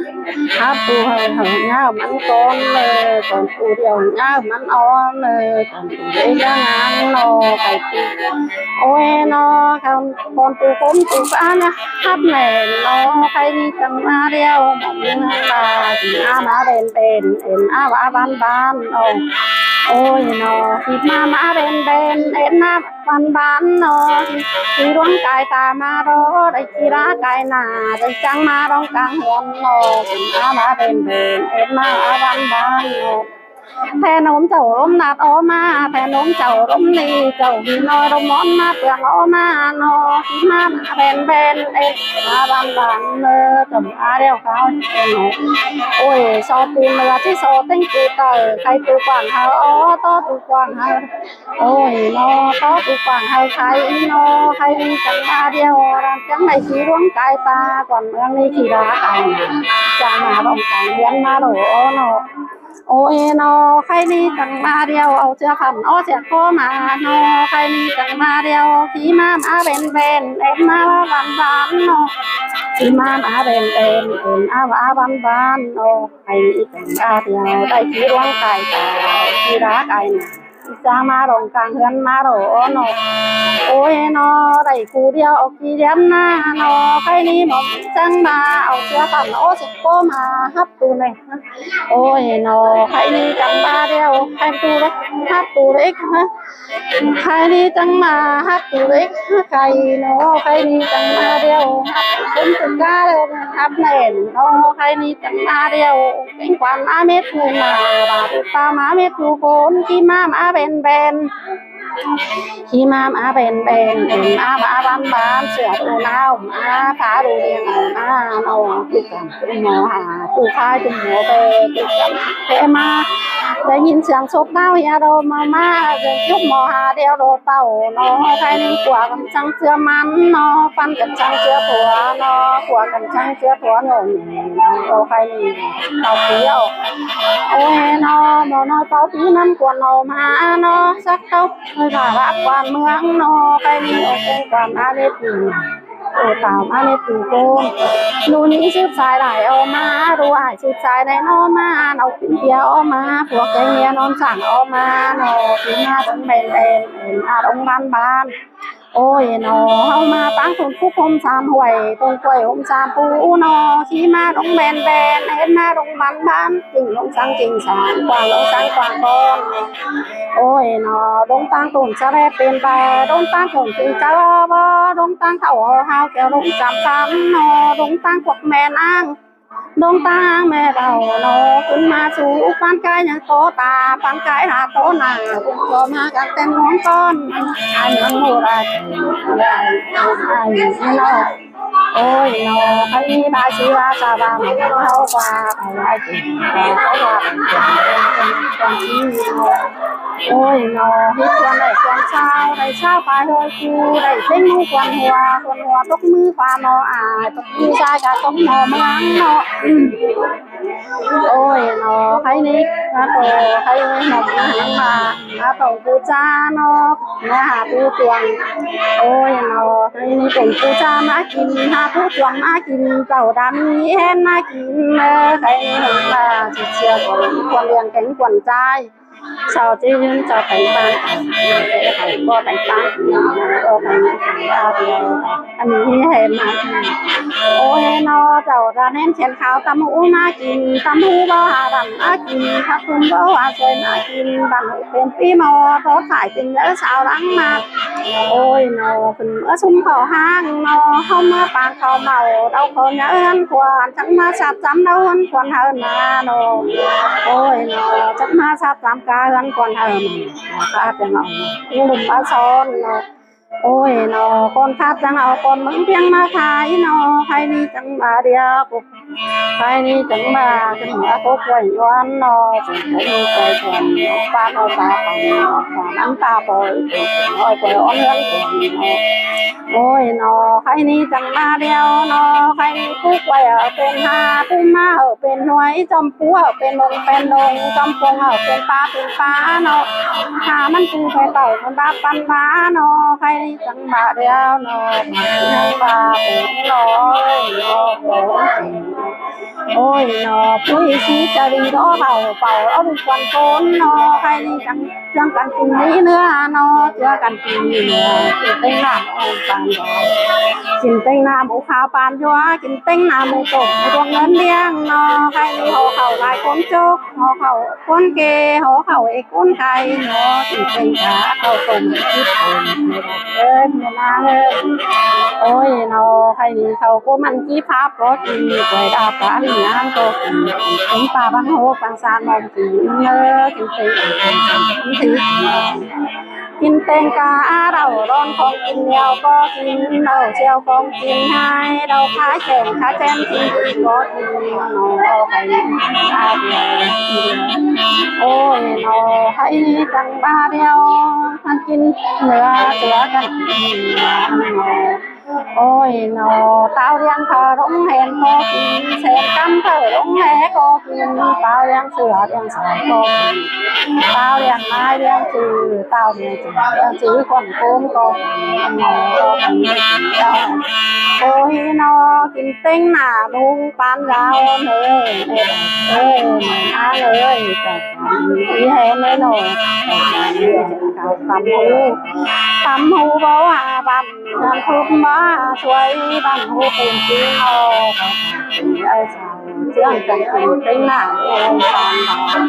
hắp tu hảư hảư ꞌnhá ꞌmắn ꞌcốn ꞌnớ, ꞌcốn tu điêu ꞌnhá ꞌmắn ó ꞌnớ, ꞌcốn tu đé ꞌnhá ngán ꞌnọ, khay ꞌnị. Ôi ꞌnọ, ꞌcốn, ꞌcốn tu ꞌcốn tu ꞌpá ꞌnhá hắp ꞌnẹ ꞌnọ, khay ꞌnị chắng ꞌmá điêu, ꞌmắn ꞌnhá ꞌva, khi ꞌmá ꞌmá bén bén, ên ꞌmá ꞌva bán bán ꞌnọ. Ôi ꞌnọ, khi ꞌmá ꞌmá bén bén, ên ꞌmá bán bán ꞌnọ, khi ꞌluống cai ta ꞌmá ꞌlống, đảy khi đá cai nả, đảy chắng ꞌmá ꞌlống cang ꞌhướn ꞌnọ, khi ꞌmá ꞌmá bén bén, ên ꞌmá ꞌva bán bán ꞌnọ. Then ốm chảu ốm nạt ó ꞌmá, then ốm chảu ốm đi, chảu đi ꞌnọi ốm món ꞌmá pương ó ꞌmá ꞌnọ, khi ꞌmá ꞌmá bén bén, ên ꞌmá bán bán ꞌnớ, chảu ꞌmá điêu kháo ꞌnớ. Ôi, so tu ꞌnưa ꞌchí so ꞌtếng tu tảu, khay tu quảng hảư ó, tó tu quảng hảư Ôi ꞌnọ, tó tu quảng hảư khay ꞌnọ, khay ꞌnị chắng ꞌmá điêu, ꞌlắm chắng đảy khi ꞌluống cai ta, quảng ꞌmướng ꞌnị khi đá cai nả, chắng ꞌmá ꞌlống cang ꞌhướn ꞌmá ꞌlống ꞌnọ. Ôi ꞌnọ, khay ꞌnị chắng ꞌmá điêu, au sia phản ó sia ꞌcọ ꞌmá ꞌnọ, khay ꞌnị chắng ꞌmá điêu, khi ꞌmá ꞌmá bén bén, ên ꞌmá ꞌva bán bán ꞌnọ. Khi ꞌmá ꞌmá bén bén, ên ꞌmá ꞌva bán bán ꞌnọ, khay ꞌnị chắng ꞌmá điêu, đảy khi ꞌluống cai ta, khi đá cai nả. Chắng ꞌmá ꞌlống cang ꞌhướn ꞌmá ꞌlống ꞌnọ. Ôi ꞌnọ, đảy khu điêu au khi điêm ꞌnạ ꞌnọ, khay ꞌnị ꞌmá chắng ꞌmá, au sia phản ó sia ꞌcọ ꞌmá hắp tu ꞌnẹ. Ôi ꞌnọ, khay ꞌnị chắng ꞌmá điêu, khay tu đé, hắp tu đé, hả? Khay ꞌnị chắng ꞌmá hắp tu đé, khay ꞌnọ, khay ꞌnị chắng ꞌmá điêu, hắp tu ꞌcốn tu cá đé, hắp ꞌnẹ ꞌnọ, khay ꞌnị chắng ꞌmá điêu. Kéng quán ꞌmá mết ꞌchu ꞌnạ, ꞌva tu ta ꞌmá mết ꞌchu ꞌcốn, khi ꞌmá ꞌmá bén bén. Khi ꞌmá ꞌmá bén bén, ên ꞌmá ꞌva bán bán, sửa đu ꞌnáo ꞌmá, ꞌphá đu điêng ꞌmá ꞌnọ, ꞌchu căm ꞌchu ꞌmo hả, ꞌchu khai ꞌchu ꞌmo ꞌpẹ, ꞌchu căm ꞌpẹ ꞌmá. Đảy ꞌnghín siêng sốp ꞌnáo hia đu ꞌmo ꞌmá, dươn sốp ꞌmo hả điêu đu tảu ꞌnọ, khay ꞌnị ꞌquá căn chắng ꞌchưa ꞌmắn ꞌnọ, ꞌphắn căn chắng ꞌchưa ꞌpúa ꞌnọ, ꞌquá căn chắng ꞌchưa ꞌpúa ꞌnọ, ꞌnọ khay ꞌnị. Páo ꞌpi au. Ôi ꞌnọ, ꞌmo ꞌnọi páo ꞌpi ꞌnặm khuôn au ꞌmá ꞌnọ, sắc tốc, ꞌhới ꞌva ꞌva quán ꞌmướng ꞌnọ, khay ꞌnị au kéng quán ꞌmá mết ꞌchu. Ôi, táo ꞌmá mết ꞌchu ꞌcốn. ꞌLụk ꞌnhính sứp sai đảy au ꞌmá, ꞌlụk ải sứp sai đảy ꞌnọ ꞌmá, au pin ꞌpia au ꞌmá, pua kéng ꞌmía ꞌnón sảng au ꞌmá ꞌnọ, khi ꞌmá ꞌlống bén bén, ên ꞌmá ꞌlống bán bán. Ôi ꞌnọ, ꞌháu ꞌmá ꞌpáng tốn phúc ꞌhôm san ꞌhuổi, tốn quảy ꞌhôm san pú ꞌnọ, khi ꞌmá ꞌlống bén bén, ên ꞌmá ꞌlống bán bán, ꞌchịnh ꞌlống sắng ꞌchịnh sảng, quảng ꞌlống sắng quảng ꞌcốn. Ôi ꞌnọ, ꞌlống ꞌtáng tốn sa ꞌlẹt pên pay, ꞌlống ꞌtáng tốn ꞌchịnh chaư ꞌbón. ꞌlống ꞌtáng thảu hao hao kéo ꞌlống chăm chăm ꞌnọ, ꞌlống ꞌtáng cuộc ꞌmen áng, ꞌlống ꞌtáng ꞌme đaư ꞌnọ, ꞌcứn ꞌmá sú ꞌpán cai ꞌnhắng ꞌtố ta, ꞌpán cai hả ꞌtố nả, ꞌcứn ꞌtố ꞌmá cắp ꞌtến ꞌlống ꞌcón, ải ꞌmướng ꞌmự lai, ải ꞌnọ. Ôi ꞌnọ, ꞌkhạy ꞌnị ꞌva ꞌsứ ꞌva ꞌchạ ꞌva ꞌmá ꞌhụ hao ꞌva, ꞌva lai ꞌcứn, ꞌva lai ꞌcứn. Ôi ꞌnọ, ꞌhịt ꞌquan đảy ꞌquan ꞌsáo, đảy ꞌsáo pay ꞌhới ꞌcu, đảy ꞌtếng ꞌmú ꞌquan hua, ꞌquan hua tốc ꞌmứ ꞌquan ꞌnọ, ải tốc ꞌmứ ꞌchái ca tốc ꞌnọ ꞌmướng ꞌnọ. Ôi ꞌnọ, ꞌkhạy ꞌnị, ꞌva ꞌtố, ꞌkhạy ꞌnị ꞌnọ, ꞌmá háng ꞌva, ꞌva ꞌtố ꞌpú ꞌchá ꞌnọ, ꞌmá hả ꞌpú chuông. Ôi ꞌnọ, ꞌkhạy ꞌnị ꞌpéng ꞌpú ꞌchá ꞌmá kin, hả ꞌpú chuông ꞌmá kin, chảu đa ꞌmí ꞌhẹn ꞌmá kin, ꞌnớ, ꞌkhạy ꞌnị háng ꞌva, ꞌchí ꞌchưa ꞌquan, ꞌquan ꞌliệng kéng ꞌquan ꞌchái. Sau ꞌchí ꞌhướn sau téng ꞌpán, ꞌcọ téng ꞌpán, ꞌcọ téng ꞌpán, ꞌnị ꞌhẹn ꞌmá kin. Ôi ꞌnọ, chảu đa ꞌnén chén kháo tắm hú ꞌmá kin, tắm hú báu hả đẳm ꞌmá kin, khắp ꞌpứng báu hả xuôi ꞌmá kin, băn hụ pên ꞌpi ꞌmo, tót phải kin dớ sau lăng ꞌmá. Ôi ꞌnọ, ꞌpứng ꞌmứa sum khảu hang ꞌnọ, ꞌháu ꞌmứa pang khảu mau, đaư khảu nhớ ꞌhướn khuôn, chắng ꞌmá sắp chăm đaư ꞌhướn khuôn hảư ꞌmá ꞌnọ. Ôi ꞌnọ, chắng ꞌmá sắp chăm cá ꞌhướn khuôn hảư ꞌmá. Khát chắng au ꞌlum ꞌmá son ꞌnọ. Ôi ꞌnọ, ꞌcốn khát chắng au ꞌcốn ꞌmướng ꞌpiếng ꞌmá thái ꞌnọ, ꞌkhạy ꞌnị chắng ꞌva điêu. ꞌKhạy ꞌnị chắng ꞌva, chắng ꞌva ꞌcốn quay ꞌnhuôn ꞌnọ, chắng ꞌcốn quay ꞌnhuôn, ꞌpá ꞌnọ ꞌpá păng, ꞌpá ꞌnặn ꞌpá poi, ꞌcốn quay ꞌnhuôn ꞌcốn ꞌnọ. Ôi ꞌnọ, ꞌkhạy ꞌnị chắng ꞌva điêu ꞌnọ, ꞌkhạy ꞌnị ꞌcốn quay au pên ha, ꞌpú ꞌmá au pên ꞌhuai, chom ꞌpú au pên ꞌlống pên ꞌlống, chom ꞌpông au pên ꞌpá pên ꞌpá ꞌnọ. Hả ꞌmắn ꞌcú pay tảu ꞌmắn báp ꞌpắn bá ꞌnọ, ꞌkhạy ꞌnị chắng ꞌva điêu ꞌnọ, chắng ꞌva pên ꞌnọ, ôi ꞌnọ, ôi ꞌnọ, ꞌpúi ꞌsí ꞌchạ đi đó hảư pảu ꞌlống ꞌquan ꞌcốn ꞌnọ, ꞌkhạy ꞌnị chắng, chắng căn kin ꞌmí ꞌnưa ꞌnọ, ꞌchưa căn kin ꞌmí ꞌnưa, kin ꞌtếng nả ꞌmú pang, kin ꞌtếng nả ꞌmú kháo pang dua, kin ꞌtếng nả ꞌmú tốm ꞌmú tuông ꞌngớn ꞌliếng ꞌnọ, ꞌkhạy ꞌnị hảư khảu lai ꞌcốn chốc, hảư khảu ꞌcốn kê, hảư khảu ê ꞌcốn cai ꞌnọ, kin ꞌtếng cá khảu tốm ꞌchí tốm ꞌnị. Ơ ꞌmá ꞌnáng ơi. Ôi ꞌnọ, ꞌkhạy ꞌnị khảu ꞌcú ꞌmắn ꞌchí pháp ꞌcọ kin, quay đa cá ꞌnị ꞌnáng ꞌcọ kin, kin ꞌpá bang hốc bang san ꞌmom kin ꞌnớ, kin ꞌtếng, kin ꞌtếng cá đaư đon khong kin ꞌnéo ꞌcọ kin, đaư ꞌcheo khong kin ꞌhại, đaư khá chẻng khá chẻng kin ꞌcọ kin ꞌnọ, ꞌkhạy ꞌnị ꞌva điêu. Ôi ꞌnọ, ꞌkhạy ꞌnị chắng ꞌva điêu, căn kin ꞌnưa ꞌchưa căn kin ꞌnọ. Ôi ꞌnọ, táo ꞌliệng khảu ꞌlống hên ꞌcọ kin, sên căm khảu ꞌlống hên ꞌcọ kin, táo ꞌliệng sửa ꞌliệng sai ꞌcọ kin, táo ꞌliệng mai ꞌliệng ꞌchư, táo ꞌliệng ꞌchư, ꞌliệng ꞌchư khuôn ꞌcốn ꞌcọ kin ꞌnọ. Ôi ꞌnọ, kin ꞌtếng nả ꞌmú pang dao ꞌnớ, ơ ꞌmá ơi, ꞌchí hên ꞌnớ ꞌnọ, tăm hú, tăm hú báu hả băn, băn hú ꞌmá xuôi, băn hú pên ꞌpi ꞌnọ. Ơ, ꞌchưa căn kin ꞌtếng nả ꞌmú pang dao.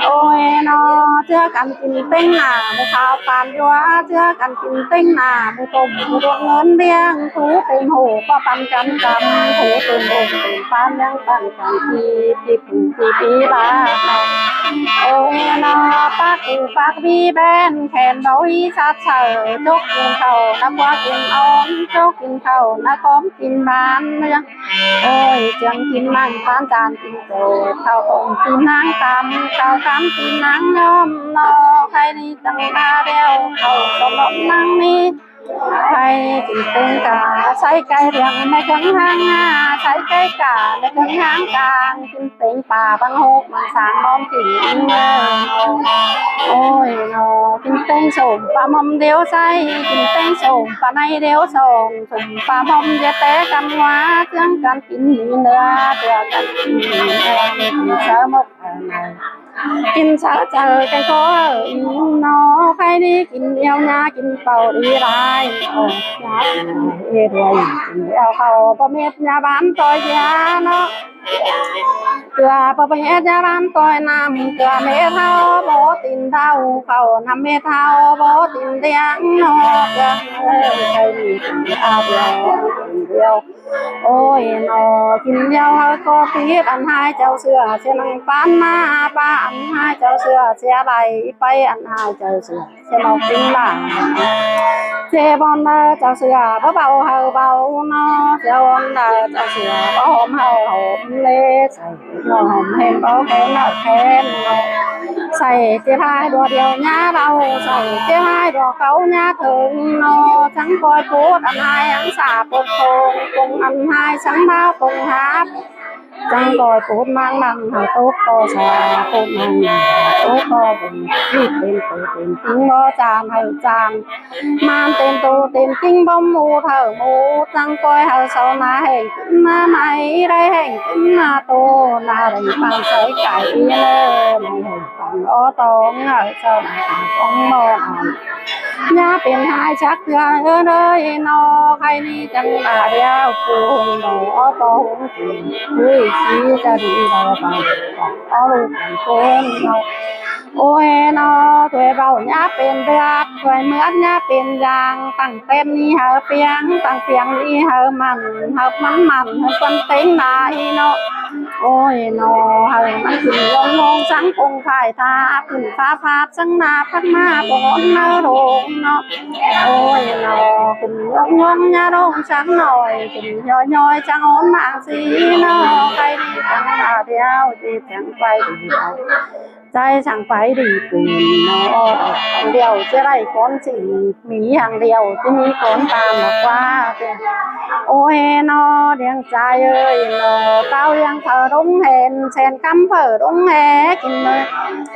Ôi ꞌnọ, ꞌchưa căn kin ꞌtếng nả ꞌmú kháo pang dua, ꞌchưa căn kin ꞌtếng nả ꞌmú tốm ꞌmú tuông ꞌngớn ꞌliếng, thú têm hổ ꞌpá păn căm căm, thú têm hổ têm pang ꞌliếng pang căm, kin kin kin kin ꞌpi ꞌpi ꞌva. Ôi ꞌnọ, pák kin pák ꞌpi ꞌpén, khen báu ꞌhí sắt saư, chốc kin khảu ꞌnạ ꞌquá kin ón, chốc kin khảu ꞌnạ khóm kin ban ꞌliếng. Ôi, ꞌchương kin ꞌmắn pang chan kin tô, khảu tôm kin ꞌnáng tăm, khảu căm kin ꞌnáng ꞌnhóm ꞌnọ, ꞌkhạy ꞌnị chắng ꞌva điêu, khảu tôm ꞌnáng ꞌnị. ꞌKhạy kin ꞌtếng cá, sai cai ꞌliệng ꞌmá ꞌchương háng ꞌnạ, sai cai cá ꞌmá ꞌchương háng cang, kin ꞌtếng pá bang hốc bang san ꞌmom kin ꞌnớ. Ôi ꞌnọ, kin ꞌtếng sôm pá ꞌmom điêu sai, kin ꞌtếng sôm pá ꞌnay điêu song, sôm pá ꞌmom dê té căn ꞌmá, ꞌchương căn kin ꞌmí ꞌnưa, ꞌchưa căn kin ꞌmí ꞌnưa, kin saư mốc kin saư chaư cai ꞌcọ ꞌnọ, ꞌkhạy ꞌnị kin điêu ꞌnhá kin pảu đi lai, ơ, ꞌnhá kin ê đuôi, kin điêu khảu ꞌpá mết ꞌnhá ban ꞌtoi ꞌnhá ꞌnọ. ꞌCưa ꞌpá mết ꞌnhá ban ꞌtoi năm, ꞌcưa mết ꞌháu báu tin đaư, khảu năm mết ꞌháu báu tin ꞌliệng ꞌnọ, ꞌcưa, ơ, ꞌkhạy ꞌnị a điêu, điêu. Ôi ꞌnọ, kin điêu ꞌhứ ꞌcọ pít ăn ꞌhại chảu ꞌsứa ꞌchí ꞌnăng ꞌpán ꞌmá, ꞌpá ăn ꞌhại chảu ꞌsứa ꞌchí đảy, ꞌpá ăn ꞌhại chảu ꞌsứa ꞌchí ꞌnọ kin lả. ꞌChí bón đaư chảu ꞌsứa báu báu ꞌhứ báu ꞌnọ, ꞌchí bón đaư chảu ꞌsứa báu hom ꞌhứ hom ꞌlế, sai ꞌnọ hom hên báu kén ꞌnọ kén ꞌnọ. Sai ꞌchí ꞌhại đua điêu ꞌnhá ꞌlẹo, sai ꞌchí ꞌhại đua cáu ꞌnhá thớng ꞌnọ, chắng ꞌcoi pút ăn ꞌhại ꞌhăng sa pút thông, pông ăn ꞌhại chắng đao pông háp. Chắng ꞌcoi pút ꞌmáng ꞌmắn hảư tốc ꞌcọ sa, pút ꞌmắn hảư tốc ꞌcọ pông, ꞌmịt têm tô têm ꞌchính báu chan hảư chan. ꞌMắn têm tô têm ꞌchính báu mút hảư mút, chắng ꞌcoi hảư sau ꞌná hẻng ꞌcứn ꞌmá mai, đảy hẻng ꞌcứn ꞌmá tô, ꞌná đảy pang sai cai ꞌnớ, đảy hẻng pang ók tong hảư sau ꞌná tong ꞌmá ăn. ꞌNhá pên ꞌhại chắc ꞌtưa ꞌhứ ꞌnới ꞌnọ, khay ꞌnị chắng a điêu, pú hung đaư ók tó hung kin, ꞌhứ ꞌchí ꞌchạ đi đaư pang ók ꞌlụk pang ꞌcốn ꞌnọ. Ôi ꞌnọ, ꞌtoi báu ꞌnhá pên ꞌlượt, ꞌtoi ꞌmướt ꞌnhá pên dang, tẳng têm ꞌnị hảư piêng, tẳng piêng ꞌnị hảư mẳn, hảư mẳn mẳn, hảư ꞌquám têng lai ꞌnọ. Ôi ꞌnọ, hảư mẳn kin ꞌluống ꞌluống chắng pông phải tha, kin phá phát chắng ꞌnạp phắt ꞌmá pông ón ꞌnớ đông ꞌnọ. Ôi ꞌnọ, kin ꞌluống ꞌluống ꞌnhá đông chắng ꞌnọi, kin ꞌnhói ꞌnhói chắng ón mảng ꞌsí ꞌnọ, khay ꞌnị chắng a điêu, ꞌchí chắng pay đi đaư. Chắng pay đi pên ꞌnọ, hăng điêu ꞌchí đảy cón ꞌsịn, ꞌmí hăng điêu ꞌchí ꞌmí cón tam ꞌmá ꞌquá. Ôi ꞌnọ, điêng chai ơi ꞌnọ, ꞌtạu điêng phở đống hên, sen cắm phở đống hé kin ơi.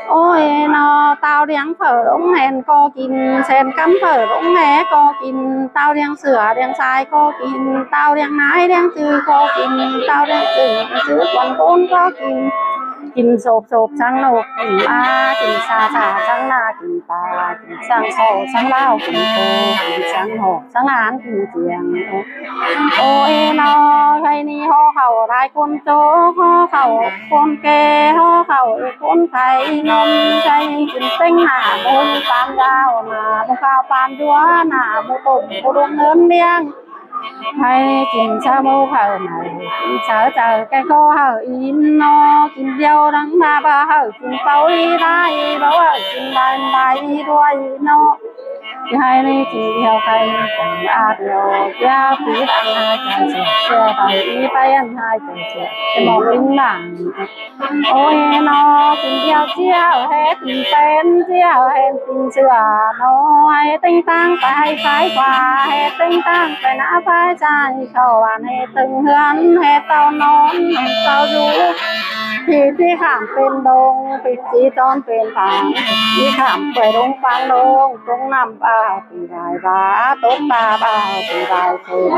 Ôi ꞌnọ, ꞌtạu điêng phở đống hên ꞌcọ kin, sen cắm phở đống hé ꞌcọ kin, ꞌtạu điêng sửa điêng sai ꞌcọ kin, ꞌtạu điêng nái điêng ꞌchư ꞌcọ kin, ꞌtạu điêng ꞌchư ꞌchư quăng ꞌcốn ꞌcọ kin. Kin sộp sộp chắng ꞌnộc kin ꞌmá, kin sa sa chắng ꞌná kin pá, kin chắng sổ chắng ꞌláo kin tô, kin chắng hảư chắng án kin chiêng. Ôi ꞌnọ, khay ꞌnị ꞌhó khảu lai ꞌcốn chốc, ꞌhó khảu ꞌcốn kê, ꞌhó khảu ꞌcốn khay ꞌnọm, khay kin têng ꞌná ꞌmú pam đao, ꞌná ꞌmú khao pam dua, ꞌná ꞌmú tôm ꞌmú đuống ꞌnớn ꞌliêng. Khay kin ꞌchớ ꞌmú hảư nảy, kin ꞌchớ chaư ké ꞌcọ hảư ín ꞌnọ, kin điêu đăng ꞌmá báu hảư kin páo í lai, báu hảư kin lai lai đuôi ꞌnọ. Khay ꞌnị kin điêu khay ꞌnị kin a điêu, ꞌchí pít ăn ꞌhại chảu ꞌsứa, ꞌchí pay ăn ꞌhại chảu ꞌsứa, ꞌchí ꞌmóng ính lẳng. Ôi ꞌnọ, kin điêu ꞌchí hảư hé kin pên, ꞌchí hảư hé kin sửa ꞌnọ, hé têng tang pay phái ꞌquá, hé têng tang pay ꞌná phái sai, khảu ăn hé tơng ꞌhướn, hé ꞌtạu ꞌnón, hé ꞌtạu dú. Phi ꞌchí khảm pên đông, phi ꞌchí ꞌchón pên phang, ꞌchí khảm pên đông phang đông, tốc ꞌnặm báu phi lai bá, tốc ta báu phi lai phên.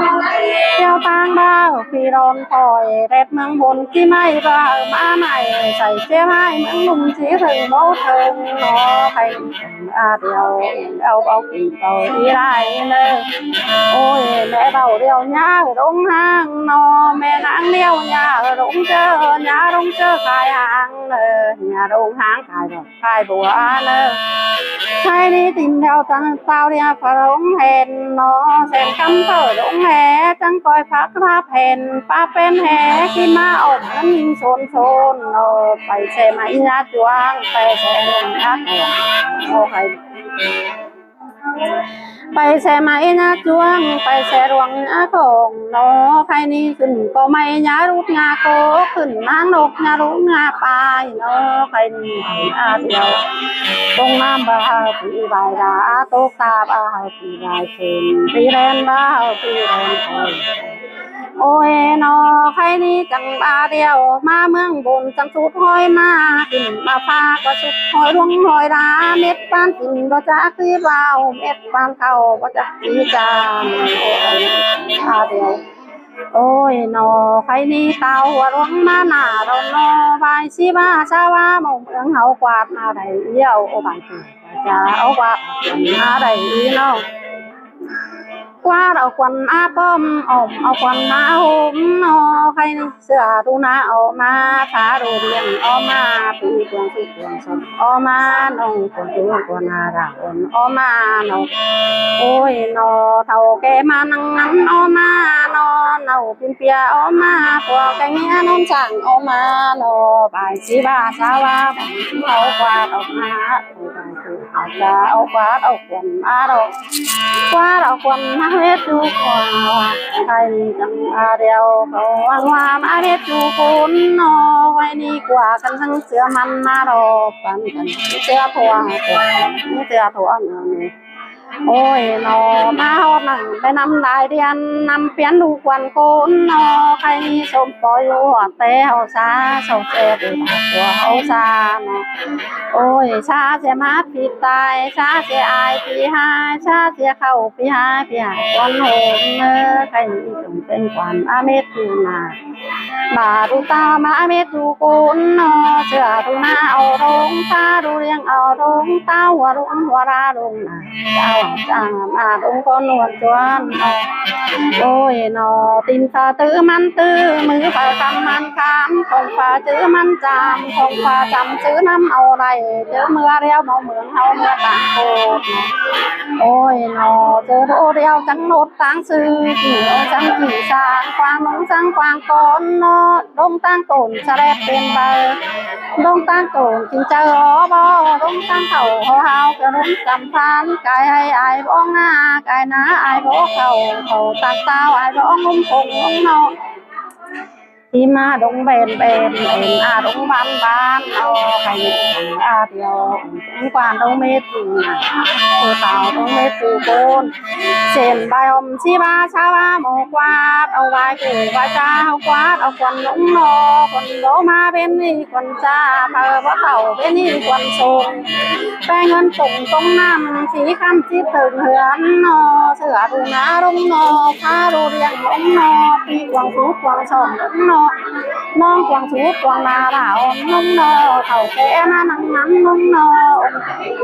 Điêu tang báu phi đon khỏi, ꞌdệt ꞌmướng bôn ꞌchí ꞌmạy báu ꞌmá ꞌmạy, sai ꞌchí ꞌmạy ꞌmướng ꞌlum ꞌchí thơng báu thơng ꞌnọ, khay a điêu, au báu kin báu í lai ꞌnớ. Ôi, ꞌmẹ báu điêu ꞌnhá đông ꞌháng ꞌnọ, ꞌmẹ ꞌnáng điêu ꞌnhá đông ꞌchớ, ꞌnhá đông ꞌchớ khai ꞌháng ꞌnớ, ꞌnhá đông ꞌháng khai báu khai bua ꞌnớ. Khay ꞌnị kin điêu chắng ꞌtạu điêu phở đông hên ꞌnọ, sen cắm phở đông hé, chắng ꞌcoi phák ráp hên, pá pên hé, kin ꞌmá ỏm ꞌnặn sôn sôn ꞌnọ, pay se ꞌmạy ꞌnhá chuang, pay se ꞌmạy ꞌnhá khong ꞌnọ, khay pay se ꞌmạy ꞌnhá chuang, pay se đuang ꞌnhá khong ꞌnọ, khay ꞌnị khửn ꞌcọ ꞌmạy ꞌnhá rút ꞌnhá cốc, khửn ꞌmáng ꞌnộc ꞌnhá rút ꞌnhá pay ꞌnọ, khay ꞌnị a điêu. Tốc ꞌnặm báu phi lai bá, tốc ta báu phi lai phên, phi ꞌlen báu phi ꞌlen khong. Ôi ꞌnọ, khay ꞌnị chắng a điêu, ꞌmá ꞌmướng bôn chắng sút ꞌhọi ꞌmá, kin ꞌmá phák ꞌcọ sút ꞌhọi ꞌluống ꞌhọi đá, mết ꞌpán kin báu chắc ꞌchí báu, mết ꞌpán khảu báu chắc ꞌchí cham. Ôi a điêu. Ôi ꞌnọ, khay ꞌnị ꞌtạu hua ꞌluống ꞌmá nả đon ꞌnọ, bai ꞌchí báu ꞌchá báu, ꞌmướng ꞌháu ꞌquát ꞌmá đảy ꞌlẹo, ô bai kin chả ꞌháu ꞌquát ꞌmá đảy ꞌnọ. ꞌquá au khuôn ꞌmá pom, ôm au khuôn ꞌmá hôm ꞌnọ, khay ꞌnị ꞌsứa ꞌtú ꞌná au ꞌmá, phá ꞌtú ꞌliệng au ꞌmá, pi cuông sú cuông sôm au ꞌmá, ꞌnọng cuông sú cuông ꞌná đa ôn au ꞌmá ꞌnọ. Ôi ꞌnọ, thảu ké ꞌmá ꞌnăng ngắm au ꞌmá ꞌnọ, ꞌnọng kin ꞌpía au ꞌmá, ꞌpưa kéng ꞌnhá ꞌnón chang au ꞌmá ꞌnọ, bai sí ꞌva sáo ꞌva, ꞌváng au ꞌquá au ꞌmá. Au ꞌquá au khuôn ꞌmá ꞌnọ, ꞌquá au khuôn ꞌmá mết ꞌchu ꞌcốn, khay ꞌnị chắng a điêu khảu ꞌváng ꞌmá mết ꞌchu ꞌcốn ꞌnọ, khay ꞌnị ꞌquá căn ꞌsướng ꞌsứa ꞌmắn ꞌmá ꞌnọ, păn căn ꞌsứa thuang, ꞌsứa thuang ꞌnị. Ôi ꞌnọ, ꞌmá ꞌhọt ꞌnặn ꞌpẹ ꞌnặm lai điên, ꞌnặm piến ꞌlụk khuôn ꞌcốn ꞌnọ, khay ꞌnị sôm ꞌpo ꞌlụk ꞌhọt té hảư sa, sôm ꞌsứa ꞌpẹ ꞌhọt ꞌpua hảư sa ꞌnọ. Ôi, sa ꞌsứa ꞌmá ꞌpi tai, sa ꞌsứa ai ꞌpi ꞌhại, sa ꞌsứa khảu ꞌpi ꞌhại, ꞌpi ꞌhại ꞌcốn hôm ꞌnớ, khay ꞌnị ꞌcốn pên ꞌquám ꞌmá mết ꞌchu ꞌnạ. ꞌVa ꞌtú ta ꞌmá mết ꞌchu ꞌcốn ꞌnọ, ꞌsứa ꞌtú ꞌná au ꞌlống, phá ꞌtú ꞌliệng au ꞌlống, táo hua ꞌlống hua đá ꞌlống ꞌnạ. Au chang ꞌmá ꞌlống ꞌcốn ꞌluột ꞌchuôn ꞌnọ. Ôi ꞌnọ, tin pha ꞌtứ ꞌmắn ꞌtứ, ꞌmứ pha khăm ꞌmắn khăm, khong pha chứ ꞌmắn chăm, khong pha chăm chứ ꞌnặm au đảy, ꞌchớ ꞌmưa điêu ꞌmá ꞌmướng ꞌháu ꞌmưa táng ꞌcột. Ôi ꞌnọ, ꞌchớ ꞌlụk điêu chắng ꞌlột táng sư, kỉ ꞌnọng chắng kỉ sang, quang ꞌnọng chắng quang ꞌcốn ꞌnọ, ꞌlống táng ꞌcốn sa ꞌlẹt pên pay. ꞌLống táng ꞌcốn kin chaư ók bók, ꞌlống táng khảu hảư hao, kin ꞌlống chăm phán, cai ꞌhạy ai bók ꞌná, cai ꞌná ai bók khảu, khảu táng táo ai bók ꞌngốm không ꞌngốm ꞌnọ. Khi ꞌmá ꞌlống ꞌvén ꞌvén, ên a ꞌlống ꞌván ꞌván ꞌnọ, khay ꞌnị a điêu, ꞌquám ꞌlống mết ꞌchu ꞌnạ, ꞌpưa táo ꞌlống mết ꞌchu ꞌcốn. Sên bai ôm sí ꞌva sáo ꞌva ꞌmo ꞌquá, au ꞌvái ꞌcứ ꞌvái cha ꞌquá, au khuôn ꞌlống ꞌnọ, khuôn báu ꞌmá pên ꞌnị khuôn cha, phaư báu thảu pên ꞌnị khuôn sôm. Pay ꞌngớn tông tông ꞌnặm, sí khăm sí tơng ꞌhướn ꞌnọ, ꞌsứa ꞌtú ꞌná ꞌlống ꞌnọ, phá ꞌtú ꞌliệng ꞌlống ꞌnọ, pi cuông sú cuông sôm ꞌlống ꞌnọ, ꞌnọng cuông sú cuông ꞌná đa ôn ꞌlống ꞌnọ, thảu ké ꞌmá ꞌnăng ngắm ꞌlống ꞌnọ.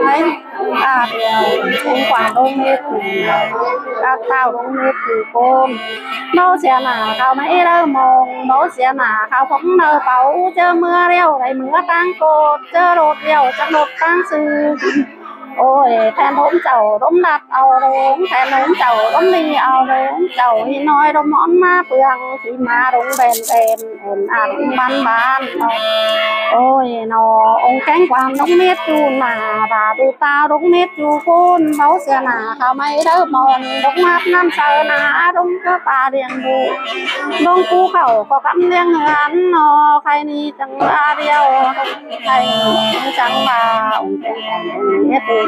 Ôi, a điêu, ꞌcốn quảng ꞌlống mết ꞌchu, các táo ꞌlống mết ꞌchu ꞌcốn. Báu sia nả khảu ꞌmạy đaư mong, báu sia nả khảu phóng đaư páu, ꞌchớ ꞌmưa điêu đảy ꞌmưa táng ꞌcột, ꞌchớ ꞌlột điêu chắng ꞌlột táng sư. Ôi, then ꞌlống chảu ꞌlống đặt au ꞌlống, then ꞌlống chảu ꞌlống đi au ꞌlống, chảu ꞌhị ꞌnọi ꞌlống ón ꞌmá pương, khi ꞌmá ꞌlống ꞌvén ꞌvén, ên a ꞌlống ꞌván ꞌván. Ôi ꞌnọ, ôn kéng quán ꞌlống mết ꞌchu ꞌnạ, ꞌva ꞌtú ta ꞌlống mết ꞌchu ꞌcốn, báu sia nả khảu ꞌmạy đaư mong, ꞌlống ꞌmát ꞌnặm saư nả, ꞌlống ꞌcọ pá ꞌliệng ꞌlụk, ꞌlống pú khảu ꞌcọ cắm ꞌliệng ꞌhướn ꞌnọ, khay ꞌnị chắng a điêu, khay ꞌnị chắng ꞌva, ôn kéng quán ꞌlống mết ꞌchu ꞌnạ,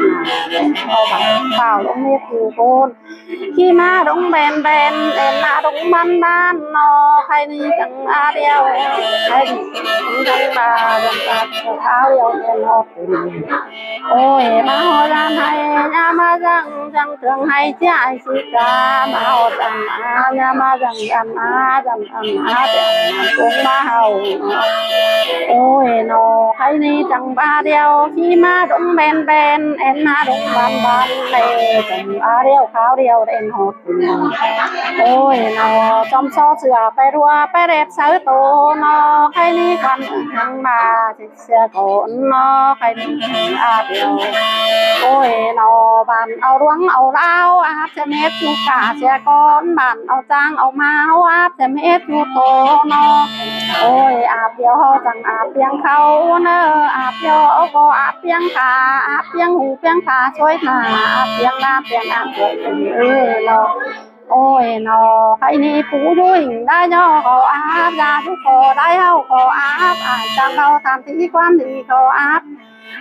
au ꞌva, ꞌva ꞌlống mết ꞌchu ꞌcốn. Khi ꞌmá ꞌlống ꞌvén ꞌvén, ên ꞌmá ꞌlống ꞌván ꞌván ꞌnọ, khay ꞌnị chắng a điêu, khay ꞌnị chắng ꞌva, dăm ꞌva, áo điêu ên ꞌhọt. Ôi, ꞌmá ꞌhọt ꞌdọn ꞌhay, ꞌnhá ꞌmá dăng, dăng tương ꞌhay ꞌchí ai sí cá, ꞌmá ꞌhọt dăm a, ꞌnhá ꞌmá dăng dăm a, dăm a, dăm a, dăm a, ꞌcốn ꞌmá hảư. Ôi ꞌnọ, khay ꞌnị chắng ꞌva điêu, khi ꞌmá ꞌlống ꞌvén ꞌvén, ên ꞌmá ꞌlống ꞌván ꞌván, ê, chắng a điêu, khảu điêu, ên ꞌhọt. Ôi ꞌnọ, chom so ꞌsứa pay ꞌlúa, pay ꞌlẹt sáư tô ꞌnọ, khay ꞌnị quán ꞌcốn chắng ꞌva, sia ꞌcốn ꞌnọ, khay ꞌnị a điêu. Ôi ꞌnọ, bản au ꞌluống au ꞌláo, áp sia mết ꞌchu cả sia ꞌcốn, bản au ꞌcháng au ꞌmáo, áp sia mết ꞌchu tô ꞌnọ. Ôi, áp điêu ꞌháu chắng áp piêng khảu ꞌnớ, áp điêu ꞌháu ꞌcọ áp piêng khả, áp piêng hủ piêng khả, ꞌsuối nả, áp piêng ꞌnám piêng áp ꞌsuối piêng ư ꞌnọ. Ôi ꞌnọ, khay ꞌnị pú dú ꞌhịnh đa ꞌnhó khảu áp, da dú khảu đảy ꞌháu khảu áp, ai chắng ꞌvạu tham thí ꞌquám đi khảu áp.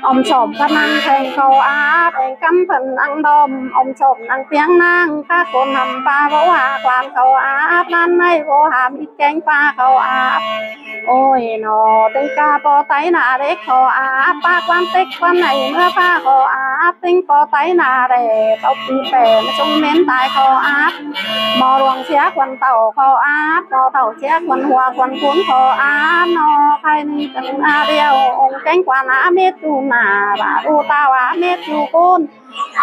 Ôm sôm ꞌphắn ꞌnăng kheng khảu áp, ên cắm ꞌphắn ꞌnăng đom, ôm sôm ꞌnăng piêng ꞌnăng, các ꞌcốn hăm ꞌpa báu hả quán khảu áp, ꞌnán ꞌmạy báu hả mít kéng ꞌpa khảu áp. Ôi ꞌnọ, ꞌtếng ca ꞌpo táy nả đếc khảu áp, ꞌpa quán tếc quán ꞌnạy ꞌmưa ꞌpa khảu áp, ꞌtếng ꞌpo táy nả đẻ, ꞌpọ pi pẻ ꞌmá sung mến tai khảu áp. ꞌmo luông sia khuôn tảu khảu áp, ꞌmo tảu sia khuôn hua khuôn khun khảu áp ꞌnọ. Khay ꞌnị chắng ꞌva điêu ống kéng quan ꞌmá mết tu nả, bả đu tao ꞌmá mết tu ꞌcốn.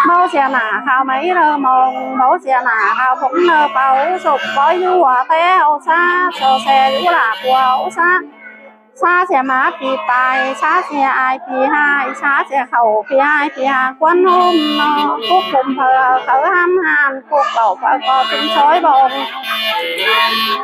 Báu sia nả khảu ꞌmí đaư mong, báu sia nả khảu phóng đaư páo, sốp ꞌpó dú ꞌhua té khảu ꞌsá, so se dú lả pua khảu ꞌsá. ꞌSá sia mát pi tai, ꞌsá sia ai pi ꞌhại, ꞌsá sia khảu pi ꞌhại pi ha ꞌquán ꞌhôm ꞌnọ. Cốc phôm phaư kháư ꞌhám ꞌhan, cốc lảu phaư ꞌcọ ꞌchum sói bông.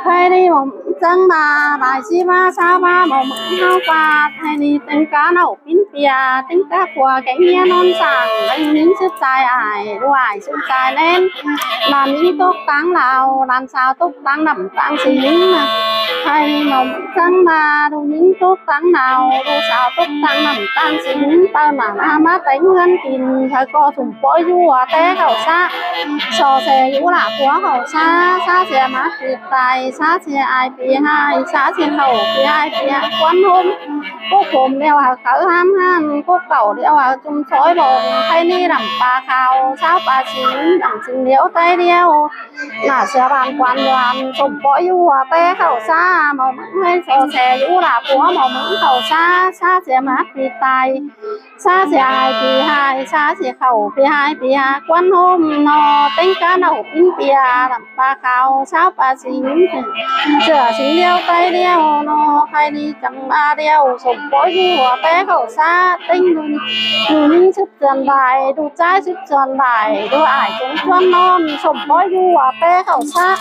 Khay ꞌnị ꞌmo chắng ꞌva, bai ꞌsí ꞌva, ꞌsá ꞌva ꞌmo ꞌmứng ꞌháu ꞌquá, khay ꞌnị ꞌtếng cá nảu ꞌpín pia, ꞌtếng cá pua kéng ꞌmía ꞌnón sảng, ꞌlẹng ꞌmính súp sai ải, đu ải súp sai ꞌnén. Lan ꞌmính tốc táng đao, lan sao tốc táng nẳm táng sính ꞌnớ. Khay ꞌnị ꞌmo chắng ꞌva, đu ꞌmính tốc táng đao, đu sao tốc táng nẳm táng sính, phaư nả ꞌmá ꞌtếng ꞌhướn kin, phaư ꞌcọ sốp ꞌpó dú ꞌhua té khảu ꞌsá, so se dú lả pua khảu ꞌsá. ꞌSá sia mát pi tai, ꞌsá sia ai pi ꞌhại, ꞌsá sia khảu pi ꞌhại pi ha ꞌquán ꞌhôm. Cốc phôm điêu hảư kháư ꞌhám ꞌhan, cốc lảu điêu hảư ꞌchum sói bông. Khay ꞌnị lăm pa khảu, sáo pa sính, lăm sính điêu ꞌtếng điêu. Nả sia ban quan ꞌnhọn, sốp ꞌpó dú ꞌhua té khảu ꞌsá, ꞌmo ꞌmứng ꞌhới so se dú lả pua ꞌmo ꞌmứng khảu ꞌsá. ꞌSá sia mát pi tai, ꞌsá sia ai pi ꞌhại, ꞌsá sia khảu pi ꞌhại pi ha ꞌquán ꞌhôm ꞌnọ. ꞌTếng cá nảu ꞌpín pia, lăm pa khảu, sáo pa sính, sửa sính điêu ꞌtếng điêu ꞌnọ. Khay ꞌnị chắng ꞌva điêu sốp ꞌpó dú ꞌhua té khảu ꞌsá, ꞌtếng đu, đu ꞌmính súp sươn đai, đu ꞌchái súp sươn đai, đu ải ꞌchum ꞌchón ꞌnón, sốp ꞌpó dú ꞌhua té khảu ꞌsá,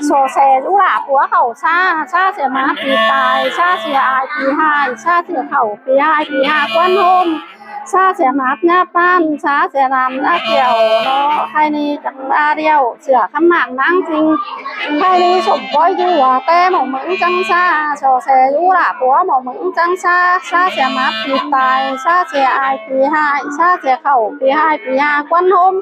so se dú lả pua khảu ꞌsá. ꞌSá sia mát pi tai, ꞌsá sia ai pi ꞌhại, ꞌsá sia khảu pi ꞌhại pi ha ꞌquán ꞌhôm, ꞌsá sia mát ꞌnhá ꞌpán, ꞌsá sia ꞌnặm ꞌnhá kiẻo ꞌnọ. Khay ꞌnị chắng ꞌva điêu sửa khắm mảng ꞌnáng sính. Khay ꞌnị sốp ꞌpó dú ꞌhua té ꞌmo ꞌmứng chắng ꞌsá, so se dú lả pua ꞌmo ꞌmứng chắng ꞌsá. ꞌSá sia mát pi tai, ꞌsá sia ai pi ꞌhại, ꞌsá sia khảu pi ꞌhại pi ha ꞌquán ꞌhôm.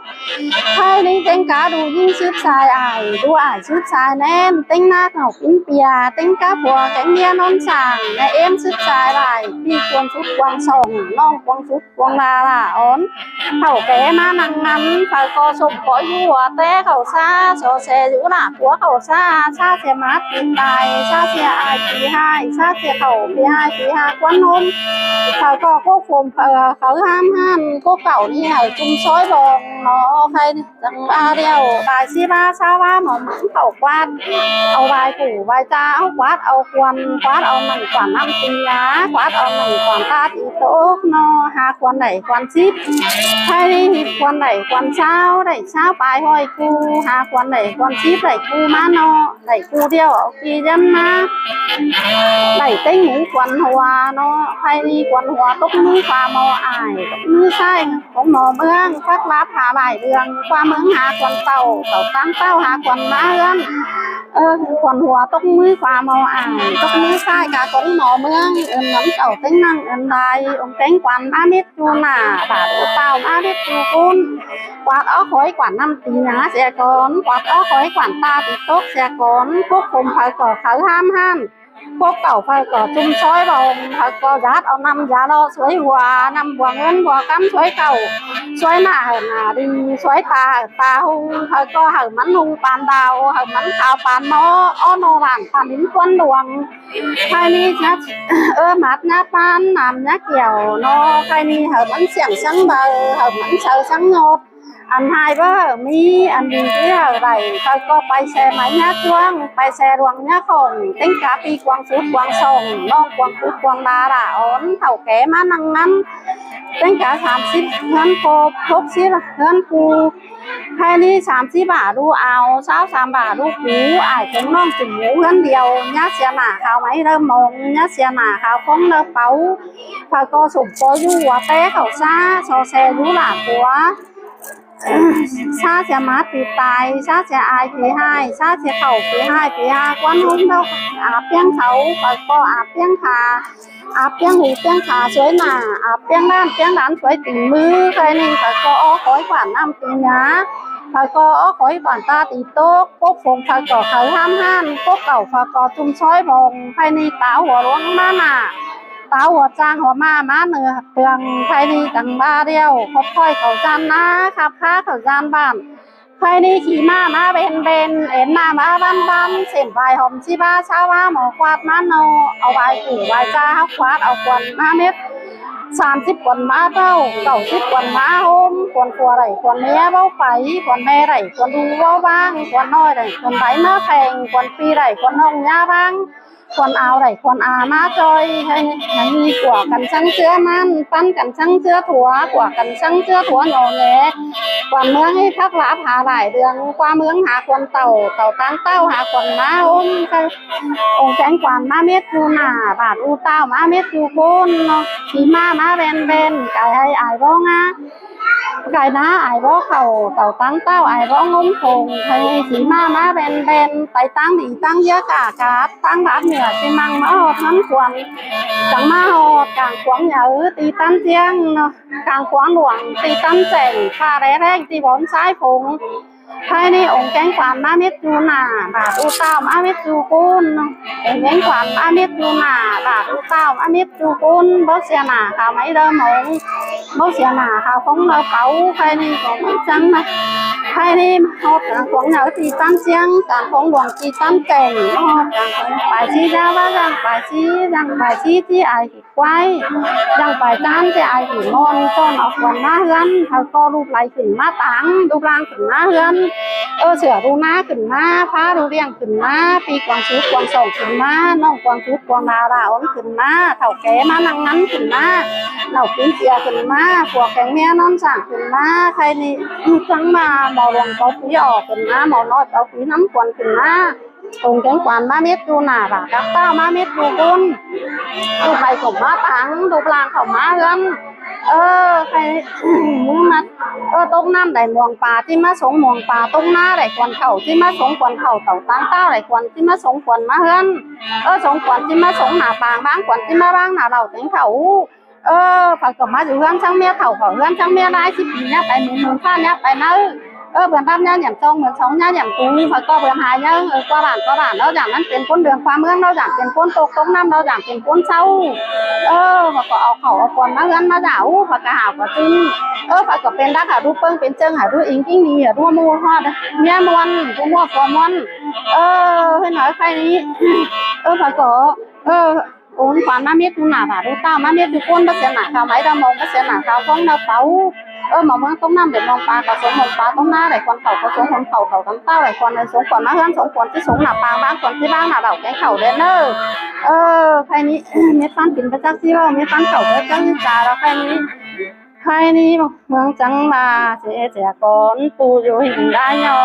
Khay ꞌnị ꞌtếng cá đu ꞌnhính súp sai ải, đu ải súp sai ꞌnén, ꞌtếng nả nảu ꞌpín pia, ꞌtếng cá pua kéng ꞌmía ꞌnón sảng, ꞌnị êm súp sai lai, ꞌpi cuông sút cuông sỏng, ꞌnọng cuông sút cuông la la ón. Khảu ké ꞌmá ꞌnăng ꞌnặn, phaư ꞌcọ sốp ꞌpó dú ꞌhua té khảu ꞌsá, so se dú lả pua khảu ꞌsá. ꞌSá sia mát pi tai, ꞌsá sia ai pi ꞌhại, ꞌsá sia khảu pi ꞌhại pi ha ꞌquán ꞌhôm. Phaư ꞌcọ cốc phôm phaư kháư ꞌhám ꞌhan, cốc lảu ꞌnị hảư ꞌchum sói bông ꞌnọ. Khay ꞌnị chắng ꞌva điêu bai ꞌsí ꞌva, ꞌsá ꞌva ꞌmo ꞌmứng khảu ꞌquát, au bai củ bai ꞌchá, au ꞌquát au khuôn, ꞌquát au nẳng ꞌquám ꞌnặm ꞌti ꞌná, ꞌquát au nẳng ꞌquám ta ꞌti tốc ꞌnọ. Ha khuôn đảy khuôn síp, khay ꞌnị khuôn đảy khuôn sáo, đảy sáo pai ꞌhọi cu, ha khuôn đảy khuôn síp đảy cu ꞌmá ꞌnọ. Đảy cu điêu au ꞌki ꞌdến ꞌmá, đảy ꞌtếng mú khuôn hua ꞌnọ. Khay ꞌnị khuôn hua tốc ꞌmứ khua ꞌmo ải, tốc ꞌmứ ꞌsái cống ꞌmo ꞌmướng, phák láp ha lai đường, khua ꞌmướng ha khuôn tảu, tảu ꞌtáng ꞌtạu ha khuôn ꞌmá ꞌhướn. Ơ, khuôn hua tốc ꞌmứ khua ꞌmo ải, tốc ꞌmứ ꞌsái cá cống ꞌmo ꞌmướng, ưn nắm tảu ꞌtếng ꞌnăng ưn lai, ống kéng quan ꞌmá mết ꞌchu nả, bả ꞌtạu ꞌmá mết ꞌchu ꞌcốn. Quát ók khói quản năm tí nhá sia cón, quát ók khói quản ta tí tốc sia cón, cốc phôm phaư ꞌcọ kháư ꞌhám ꞌhan. Cốc lảu phaư ꞌcọ ꞌchum sói bông, phaư ꞌcọ dát au ꞌnặm dá ꞌlọ suối hua, ꞌnặm bua ꞌngớn bua ꞌcắm suối cảu, suối nả hảư nả đi, suối ta hảư ta ꞌhung, phaư ꞌcọ hảư ꞌmắn ꞌhung păn đao, hảư ꞌmắn khao păn ꞌmó, ók ꞌnọ bản păn đính ꞌquán luông. Khay ꞌnị ꞌnhá, ơ, mát ꞌnhá ꞌpán, ꞌnặm ꞌnhá kiẻo ꞌnọ. Khay ꞌnị hảư ꞌmắn siẻng sắng bau, hảư ꞌmắn saư sắng ꞌnhọt. Ăn ꞌhại báu hảư ꞌmí, ăn đi ꞌchí hảư đảy, phaư ꞌcọ pay se ꞌmá ꞌnhá ꞌchuông, pay se luông ꞌnhá khỏng, ꞌtếng cá ꞌpi cuông sút cuông sỏng, ꞌnọng cuông sút cuông la la ón, khảu ké ꞌmá ꞌnăng ꞌnặn. ꞌTếng cá sam síp ꞌhướn ꞌcộp, hốc síp ꞌhướn pu. Khay ꞌnị sam síp bả ꞌlụk au, sáo sam bả ꞌlụk pú, ải cống ꞌnọng chửng mú ꞌhướn điêu, ꞌnhá sia nả khảu ꞌmí đaư mong, ꞌnhá sia nả khảu khong đaư páu. Phaư ꞌcọ sủng ꞌpó dú ꞌhua té khảu ꞌsá, so se dú lả pua. ꞌSá sia mát pi tai, ꞌsá sia ai pi ꞌhại, ꞌsá sia khảu pi ꞌhại pi ha ꞌquán ꞌhôm ꞌnọng. Áp ꞌpiếng khảu, phaư ꞌcọ áp ꞌpiếng khả, áp ꞌpiếng hú ꞌpiếng khả suối nả, áp ꞌpiếng ꞌlán ꞌpiếng ꞌlán suối tỉnh ꞌmứ. Khay ꞌnị phaư ꞌcọ ók khói quản năm tí nhá, phaư ꞌcọ ók khói quản ta tí tốc, cốc phôm phaư ꞌcọ kháư ꞌhám ꞌhan, cốc lảu phaư ꞌcọ ꞌchum sói bông. Khay ꞌnị ta hua ꞌluống ꞌmá nả, ta hua ꞌchang hua ꞌmá ꞌmá ꞌnư tường. Khay ꞌnị chắng ꞌva điêu, khóp khỏi khảu ꞌdan ꞌná, khắp khá khảu ꞌdan bản. Khay ꞌnị khỉ ꞌmá ꞌmá ꞌvén ꞌvén, ên ꞌmá ꞌmá ꞌvắn ꞌvắn, sển ꞌvái hom ꞌchí ꞌvá ꞌcháo ꞌvá ꞌmo ꞌquát ꞌmá ꞌnọ, au ꞌvái củ ꞌvái ꞌchá hák ꞌquát, au khuôn ꞌmá mết, sam síp khuôn ꞌmá ꞌtạu, cảu síp khuôn ꞌmá ꞌhốm, khuôn khua đảy khuôn ꞌmía báu pay, khuôn ꞌme đảy khuôn ꞌlụk báu ꞌváng, khuôn ꞌnọi đảy khuôn đáy ꞌmá kheng, khuôn ꞌpi đảy khuôn ꞌnọng ꞌnhá ꞌváng, khuôn ao đảy khuôn a ꞌmá ꞌchoi, hảư, hảư ꞌnị ꞌcọ căn ꞌchắng ꞌchứa ꞌmắn, ꞌpắn căn ꞌchắng ꞌchứa thua, ꞌcọ căn ꞌchắng ꞌchứa thua ꞌnhó ꞌnhe. Khuôn ꞌmướng ꞌhị phắc láp ha lai ꞌlương, ꞌquá ꞌmướng ha khuôn tảu, tảu ꞌtáng ꞌtạu ha khuôn ꞌmá ꞌhốm, ꞌcọ ống kéng khuôn ꞌmá mết ꞌchu nả, bát ꞌchu ꞌtạu ꞌmá mết ꞌchu ꞌcốn ꞌnọ, khỉ ꞌmá ꞌmá ꞌvén ꞌvén, cai ꞌhại ải bó ꞌngá. Cai ꞌná ải bó khảu, tảu ꞌtáng ꞌtạu ải bó ꞌngốm không, hảư khỉ ꞌmá ꞌmá ꞌvén ꞌvén, tai ꞌtáng đi ꞌtáng ꞌdía cả cát, ꞌtáng báp ꞌnưa ꞌchí ꞌmăng ꞌmá ꞌhọt ꞌmắn khuôn. Chắng ꞌmá ꞌhọt cang khuống nháư ti ꞌTắn ꞌChiếng ꞌnọ, cang khuống luông ti ꞌTắn Chẻng, ꞌphạ đé ꞌlẹng ti bón ꞌsái phông. Khay ꞌnị ống kéng khuôn ꞌmá mết ꞌchu nả, bát ꞌchu ꞌtạu ꞌmá mết ꞌchu ꞌcốn ꞌnọ. Ống kéng khuôn ꞌmá mết ꞌchu nả, bát ꞌchu ꞌtạu ꞌmá mết ꞌchu ꞌcốn, báu sia nả khảu ꞌmạy đaư mông, báu sia nả khảu khong đaư páu. Khay ꞌnị ꞌcọ ꞌmắn chắng ꞌnọ. Khay ꞌnị ꞌhọt cang khuống nháư ti ꞌTắn ꞌChiếng, cang khuống luông ti ꞌTắn Chẻng, ꞌhọt cang khuống pay ꞌchí ꞌdá ꞌvá, dăng pay ꞌchí, dăng pay ꞌchí ꞌchí ải ꞌquái, dăng pay ꞌchán ꞌchí ải khỉ ꞌmôn, ꞌchọn au khuôn ꞌmá ꞌhướn, hảư ꞌcọ ꞌlụk lai khửn ꞌmá táng, ꞌlụk ꞌláng khửn ꞌmá ꞌhướn. Ơ, sửa ꞌlụk ꞌná khửn ꞌmá, ꞌphá ꞌlụk ꞌliệng khửn ꞌmá, ꞌpi quang sút quang sỏng khửn ꞌmá, ꞌnọng quang sút quang đa đa ón khửn ꞌmá, thảu ké ꞌmá ꞌnăng ꞌnắn khửn ꞌmá, nảu kin sia khửn ꞌmá, phua kéng ꞌmía ꞌnón sảng khửn ꞌmá. Khay ꞌnị chắng ꞌmá ꞌmo luông cáu pí ỏ khửn ꞌmá, ꞌmo ꞌnọi cáu pí ꞌnắm khuôn khửn ꞌmá. Ống kéng khuôn ꞌmá mết ꞌchu nả, bát ꞌchu ꞌtạu ꞌmá mết ꞌchu ꞌcốn. ꞌLụk lai khảu ꞌmá táng, ꞌlụk ꞌláng khảu ꞌmá ꞌhướn. Ơ, khay ꞌmá, ơ, tốc ꞌnặm đảy muông pa ꞌchí ꞌmá sống muông pa, tốc ꞌná đảy khuôn khảu ꞌchí ꞌmá sống khuôn khảu, tảu ꞌtáng ꞌtạu đảy khuôn ꞌchí ꞌmá sống khuôn ꞌmá ꞌhướn. Ơ, sống khuôn ꞌchí ꞌmá sống nả pang, ꞌváng khuôn ꞌchí ꞌmá ꞌváng nả lảu téng khảu. Ơ, khỏi ꞌcọ ꞌmá dú ꞌhướn ꞌchắng ꞌmía thảu, khỏi ꞌhướn ꞌchắng ꞌmía lai síp pi ꞌnhá pay, mưn mưn ꞌphạ ꞌnhá pay ꞌnặn. Ơ, bươn ꞌlắm ꞌnhá nhẳn song, mưn song ꞌnhá nhẳn tú, khỏi ꞌcọ bươn hả ꞌnhắng, ơ, ꞌquá bản ꞌquá bản ꞌnọ, dản ꞌmắn pên ꞌcốn đường ꞌquá ꞌmướng ꞌnọ, dản pên ꞌcốn tốc tốc ꞌnặm ꞌnọ, dản pên ꞌcốn ꞌsáu. Ơ, khỏi ꞌcọ au khảu au khuôn ꞌmá ꞌhướn ꞌmá dả, ú, khỏi ꞌcọ hảo ꞌcọ ꞌchưng. Ơ, khỏi ꞌcọ pên đắc hả ꞌlụk ꞌpơng pên ꞌchương hả ꞌlụk ính ꞌkính đi hả ꞌlụk ꞌmú ꞌhọt, ꞌmía ꞌmuôn, ꞌlụk ꞌmú ꞌhọt ꞌquá ꞌmuôn. Ơ, ꞌhới nói khay ꞌnị. Ơ, khỏi ꞌcọ, ơ, ống khuôn ꞌmá mết ꞌchu nả, bát ꞌchu ꞌtạu ꞌmá mết ꞌchu ꞌcốn, báu sia nả khảu ꞌmạy đaư mông, báu sia nả khảu khong đaư páu. Ơ, ꞌmo ꞌmướng tốc ꞌnặm đảy muông pa, khảu sống muông pa, tốc ꞌná đảy khuôn khảu, khảu sống khuôn khảu, tảu ꞌtáng ꞌtạu đảy khuôn, ơ, sống khuôn ꞌmá ꞌhướn, sống khuôn ꞌchí sống nả pang, ꞌváng khuôn ꞌchí ꞌváng nả lảu kéng khảu đen ꞌnớ. Ơ, khay ꞌnị, mết ꞌphắn pên báu chắc ꞌchí ꞌlẹo, mết ꞌphắn khảu báu chắc ꞌchí ta ꞌlẹo khay ꞌnị. Khay ꞌnị ꞌmướng chắng ꞌmá, sia sia cón pu dú ꞌhịn đảy ꞌnhó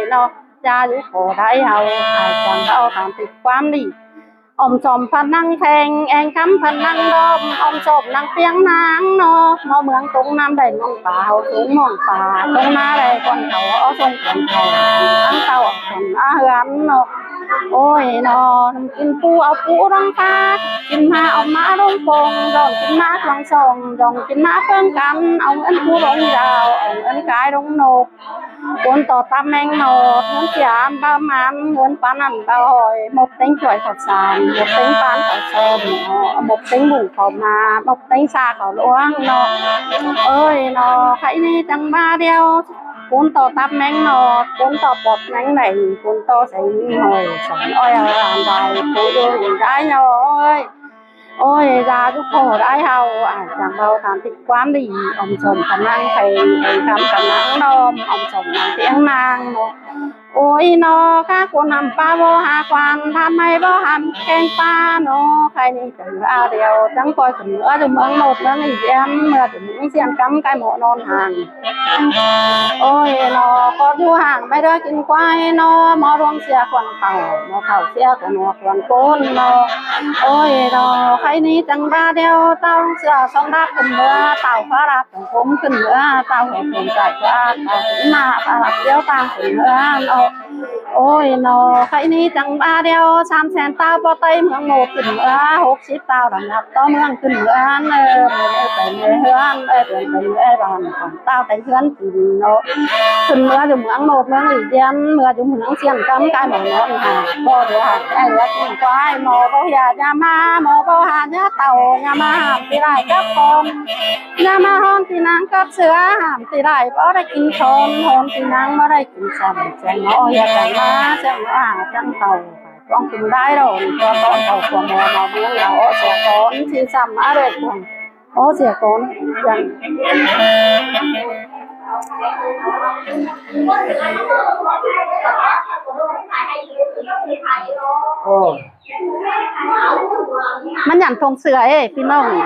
ꞌnọ, ꞌchá dú khổ đảy hảư, ải chắng ꞌvạu tham tít ꞌquám đi. Ỏm sỏm ꞌphắn ꞌnăng pheng, eng khắm ꞌphắn ꞌnăng đom, ỏm sỏm ꞌnăng ꞌpiếng ꞌnăng ꞌnọ. ꞌMo ꞌmướng tốc ꞌnặm đảy muông pa, hảư sống muông pa, tốc ꞌná đảy khuôn khảu, au sống khuôn khảu, ꞌtáng ꞌtạu ỏm sỏm ꞌmá ꞌhướn ꞌnọ. Ôi ꞌnọ, kin pu au pú ꞌlống ꞌphạ, kin ꞌmá au ꞌmá ꞌlống pông, dọn kin ꞌmá ꞌchuông sỏng, dọn kin ꞌmá ꞌpơng căn, au ꞌngớn pú ꞌlống dao, au ꞌngớn cai ꞌlống ꞌnộc. ꞌCốn ꞌto tắp ꞌmeng ꞌnọ, ꞌngớn sia ăn báu mẳn, ꞌngớn pán ăn báu ꞌhọi, mốc ꞌtếng chuối khảu sam, mốc ꞌtếng pán khảu sơm, mốc ꞌtếng bủng khảu ma, mốc ꞌtếng sa khảu ꞌluống ꞌnọ. Ơi ꞌnọ, khay ꞌnị chắng ꞌmá điêu, ꞌcốn ꞌto tắp ꞌmeng ꞌnọ, ꞌcốn ꞌto pọt ꞌmeng đảy, ꞌcốn ꞌto seng ꞌhọi, seng ꞌhọi ăn đảy, pu dú ꞌhịn đảy ꞌnhó ơi. Ôi, da dú khổ đảy hảư, ải chắng ꞌvạu tham tít ꞌquám đi, ỏm sỏm ꞌphắn ꞌnăng pheng, eng khắm ꞌphắn ꞌnăng đom, ỏm sỏm ꞌnăng ꞌpiếng ꞌnăng ꞌnọ. Ôi ꞌnọ, cá cua ꞌnặm pa báu hả khuôn, tham ꞌmạy báu hẳn keng pa ꞌnọ, khay ꞌnị chắng ꞌmá điêu, chắng ꞌcoi khửn ꞌmứa dú ꞌmướng ꞌnột ꞌmướng ꞌnị ꞌdiến, ꞌmứa dú ꞌmướng ꞌdiến cắm cai ꞌmo ꞌnón hang. Ôi ꞌnọ, ꞌcọ dú hang ꞌmạy đaư kin ꞌquái ꞌnọ, ꞌmo ꞌluống sia khuôn khảu, ꞌmo khảu sia khuôn ꞌnọ khuôn ꞌcốn ꞌnọ. Ôi ꞌnọ, khay ꞌnị chắng ꞌmá điêu, ꞌtạu sia song đắc khửn ꞌmứa, ꞌtạu ꞌphạ đắc song khốm khửn ꞌmứa, ꞌtạu khảu khốm cai ꞌphạ, ꞌtạu ꞌmá ꞌphạ đắc ꞌtiếu ꞌtáng khửn ꞌmứa ꞌnọ. Ôi, nó khay ꞌnị chắng ꞌva điêu, sam sen ꞌtao ꞌpo ꞌTáy ꞌmướng ꞌmột khửn ꞌmứa, hốc síp ꞌtao đẳng ꞌnặp ꞌto ꞌmướng khửn ꞌmứa ꞌnớ, ꞌmướng ꞌmớ pên ꞌmớ ꞌhướn, ꞌmớ pên ꞌmớ ꞌhướn bản, ꞌtao pên ꞌhướn kin nó. Khửn ꞌmứa dú ꞌmướng ꞌmột ꞌmướng ꞌlị điên, ꞌmứa dú ꞌmướng ꞌsiên ꞌcắm cai ꞌmá ꞌnón hả, ꞌpo điêu hả, ꞌchí ꞌlứa kin ꞌquái, ꞌmo ꞌpo hả, ꞌnhá ꞌmá, ꞌmo ꞌpo hả, ꞌnhá tảu, ꞌnhá ꞌmá hảm ti lai cắp con, ꞌnhá ꞌmá ꞌhón ti ꞌnáng cắp sứa, hảm ti lai ꞌpo đảy kin con, ꞌhón ti ꞌnáng ꞌpo đảy kin săm, seng ꞌmo hả, chắng ꞌmá, seng ꞌmo hả, chắng tảu. Con kin lai ꞌlẹo, ꞌchọ ꞌtọn tảu ꞌquám ꞌmo ꞌmướng ꞌlẹo, ók sia con, ꞌchí săm ꞌmá ꞌlẹo ꞌquám, ók sia con, chắng. Ôi. ꞌMắn nhẳn thông sửa ê, ꞌpi ꞌnọng.